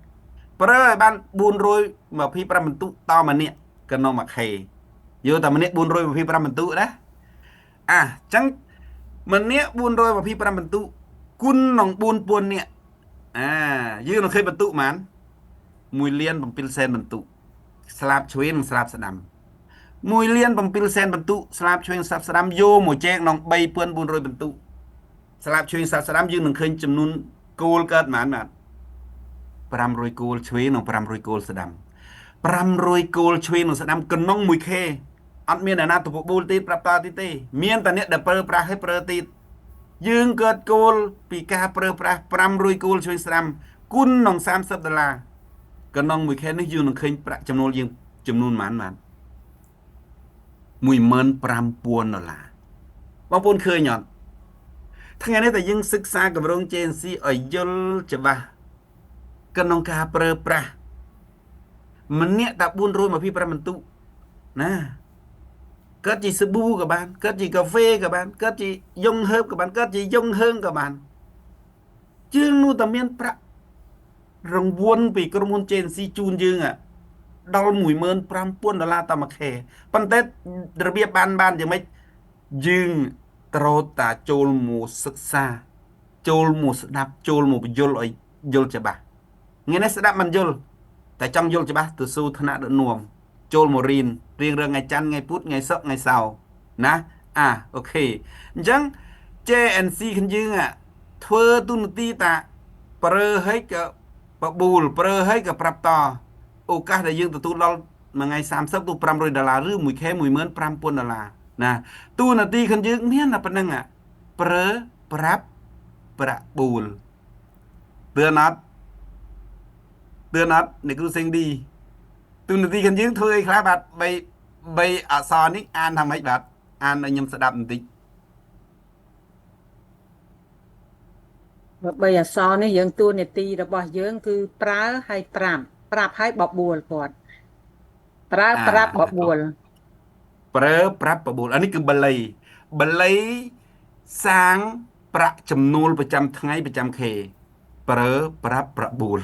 ប្រើឲ្យបាន425បន្ទុកតម្នាក់ក្នុងមួយខេយកតែម្នាក់425បន្ទុកណាអាអញ្ចឹងម្នាក់425បន្ទុកគុណនឹង4000នាក់អាយើងនឹងឃើញបន្ទុកប៉ុន្មាន1លាន7សែនបន្ទុកស្លាបឆ្វេងនិងស្លាបស្ដាំ1លាន7សែនបន្ទុកស្លាបឆ្វេងស្លាបស្ដាំយកមកចែកក្នុង3400បន្ទុកស្លាបឆ្វេងស្លាបស្ដាំយើងនឹងឃើញចំនួនគោលកើតប៉ុន្មានបាទ500គោលឆ្វេងនិង500គោលស្ដាំ500គោលឆ្វេងនិងស្ដាំក្នុង 1K អត់មានអ្នកណាទៅបបួលទៀតប្រាប់តទៀតទេមានតែអ្នកដែលប្រើប្រាស់ឲ្យប្រើទៀតយើងកើតគោលពីការប្រើប្រាស់500គោលឆ្វេងស្ដាំគុណនឹង30ដុល្លារក្នុង 1K នេះយើងនឹងឃើញប្រាក់ចំណូលយើងចំនួនប៉ុន្មានបាទ15000ដុល្លារបងប្អូនឃើញអត់ថ្ងៃនេះតែយើងសិក្សាកម្រង JNC ឲ្យយល់ច្បាស់ក្នុងការប្រើប្រាស់ម្នាក់តែ425បន្ទុកណាកើតជាសាប៊ូក៏បានកើតជាកាហ្វេក៏បានកើតជាយងហឺបក៏បានកើតជាយងហឿងក៏បានជឿងនោះតែមានប្រាក់រង្វាន់ពីក្រុមហ៊ុន JNC ជូនយើងដល់15000ដុល្លារតាមមួយខែប៉ុន្តែរបៀបបានយ៉ាងម៉េចយើងត្រូវតាចូលមកសិក្សាចូលមកស្ដាប់ចូលមកបញ្យល់ឲ្យយល់ច្បាស់ថ្ងៃនេះស្ដាប់មិនយល់តែចង់យល់ច្បាស់ទៅស៊ូថ្នាក់ដឹកនាំចូលមករៀនរៀងរាល់ថ្ងៃច័ន្ទថ្ងៃពុធថ្ងៃសុក្រថ្ងៃសៅរ៍ណាអាអូខេអញ្ចឹង JNC គ្នាយើងធ្វើទូនាទីតាប្រើឲ្យក៏បបួលប្រើឲ្យក៏ប្រាប់តឱកាសដែលយើងទទួលដល់មួយថ្ងៃ30ទៅ500ដុល្លារឬ 1K 15000ដុល្លារណាទូនាទីគ្នាយើងមានតែប៉ុណ្្នឹងប្រើប្រាប់ប្រាក់បួលទឿនអត់ទឿនអត់អ្នកគ្រូសេងឌីទូនាទីគ្នាយើងធ្វើអីខ្លះបាទ3អក្សរនេះអានថាម៉េចបាទអានឲ្យខ្ញុំស្ដាប់បន្តិច បើបីអក្សរនេះយើងតួនាទីរបស់យើងគឺប្រើហើយប្រាប់ប្រាប់ហើយបបួលគាត់ប្រើប្រាប់បបួល ប្រើប្រាប់បបួលអានេះគឺបល័យបល័យសាងប្រាក់ចំណូលប្រចាំថ្ងៃប្រចាំខេប្រើប្រាប់ប្របួល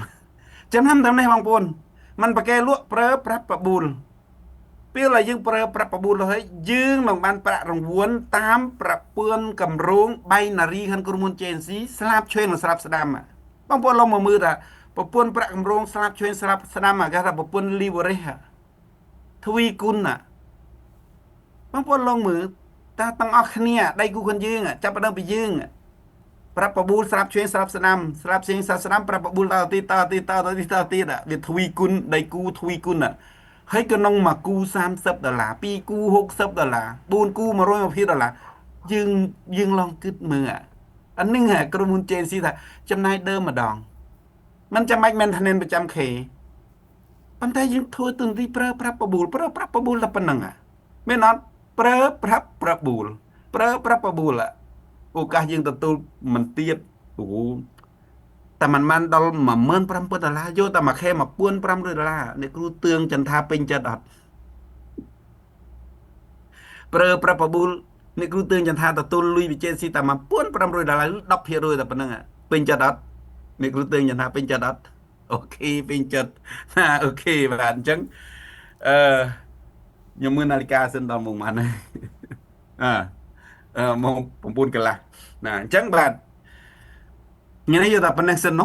ចាំតាមតាមនេះបងប្អូនมันប្រកែលក់ប្រើប្រាប់ប្របួលពេលដែលយើងប្រើប្រាប់ប្របួលទៅហើយយើងនឹងបានប្រាក់រង្វាន់តាមប្រពឿនកម្រងបៃណារីខាងក្រុមហ៊ុន JNC ស្លាបឆ្វេងនិងស្លាបស្ដាំបងប្អូនឡងមកមើលថាប្រពន្ធប្រាក់កម្រងស្លាបឆ្វេងស្លាបស្ដាំគេថាប្រពន្ធ leverage ទ្វីគុណណាបងប្អូនឡងមើលតើទាំងអស់គ្នាដៃគូខ្លួនយើងចាប់ផ្ដើមពីយើងប្រាប់បបួលស្រាប់ឆ្វេងស្រាប់ស្ដាំស្រាប់ឆ្វេងស្រាប់ស្ដាំប្រាប់បបួលតទៀតតទៀតតទៀតតទៀតវាទ្វីគុណដៃគូទ្វីគុណហើយក្នុងមួយគូ30ដុល្លារពីរគូ60ដុល្លារ4គូ120ដុល្លារយើងឡងគិតមើលអានេះក្រុមហ៊ុន JNC ថាចំណាយដើមម្ដងมันចាំបាច់ maintenance ប្រចាំខេប៉ុន្តែយើងធ្វើទូនទីប្រើប្រាប់បបួលប្រើប្រាប់បបួលតែប៉ុណ្្នឹងមែនអត់ប្រើប្រាប់ប្រាប់បួល ប្រើប្រាប់បបួលឱកាសយើងទទួលមិនទៀតអូតែមិនបានដល់15000ដុល្លារយកតែមួយខែ1500ដុល្លារអ្នកគ្រូទឿងចន្ទថាពេញចិត្តអត់ប្រើប្រាប់បបួលអ្នកគ្រូទឿងចន្ទថាទទួលលុយវិជេស៊ីតែ1500ដុល្លារ10%តែប៉ុណ្្នឹងពេញចិត្តអត់អ្នកគ្រូទឿងចន្ទថាពេញចិត្តអត់OK ពេញចិត្តណា OK បាទអញ្ចឹងអឺខ្ញុំមើលនាឡិកាសិនដល់ម៉ោងប៉ុន្មានអើអឺម៉ោង9កន្លះណាអញ្ចឹងបាទថ្ងៃនេះយកតែប៉ុណ្ណេះសិននោះ។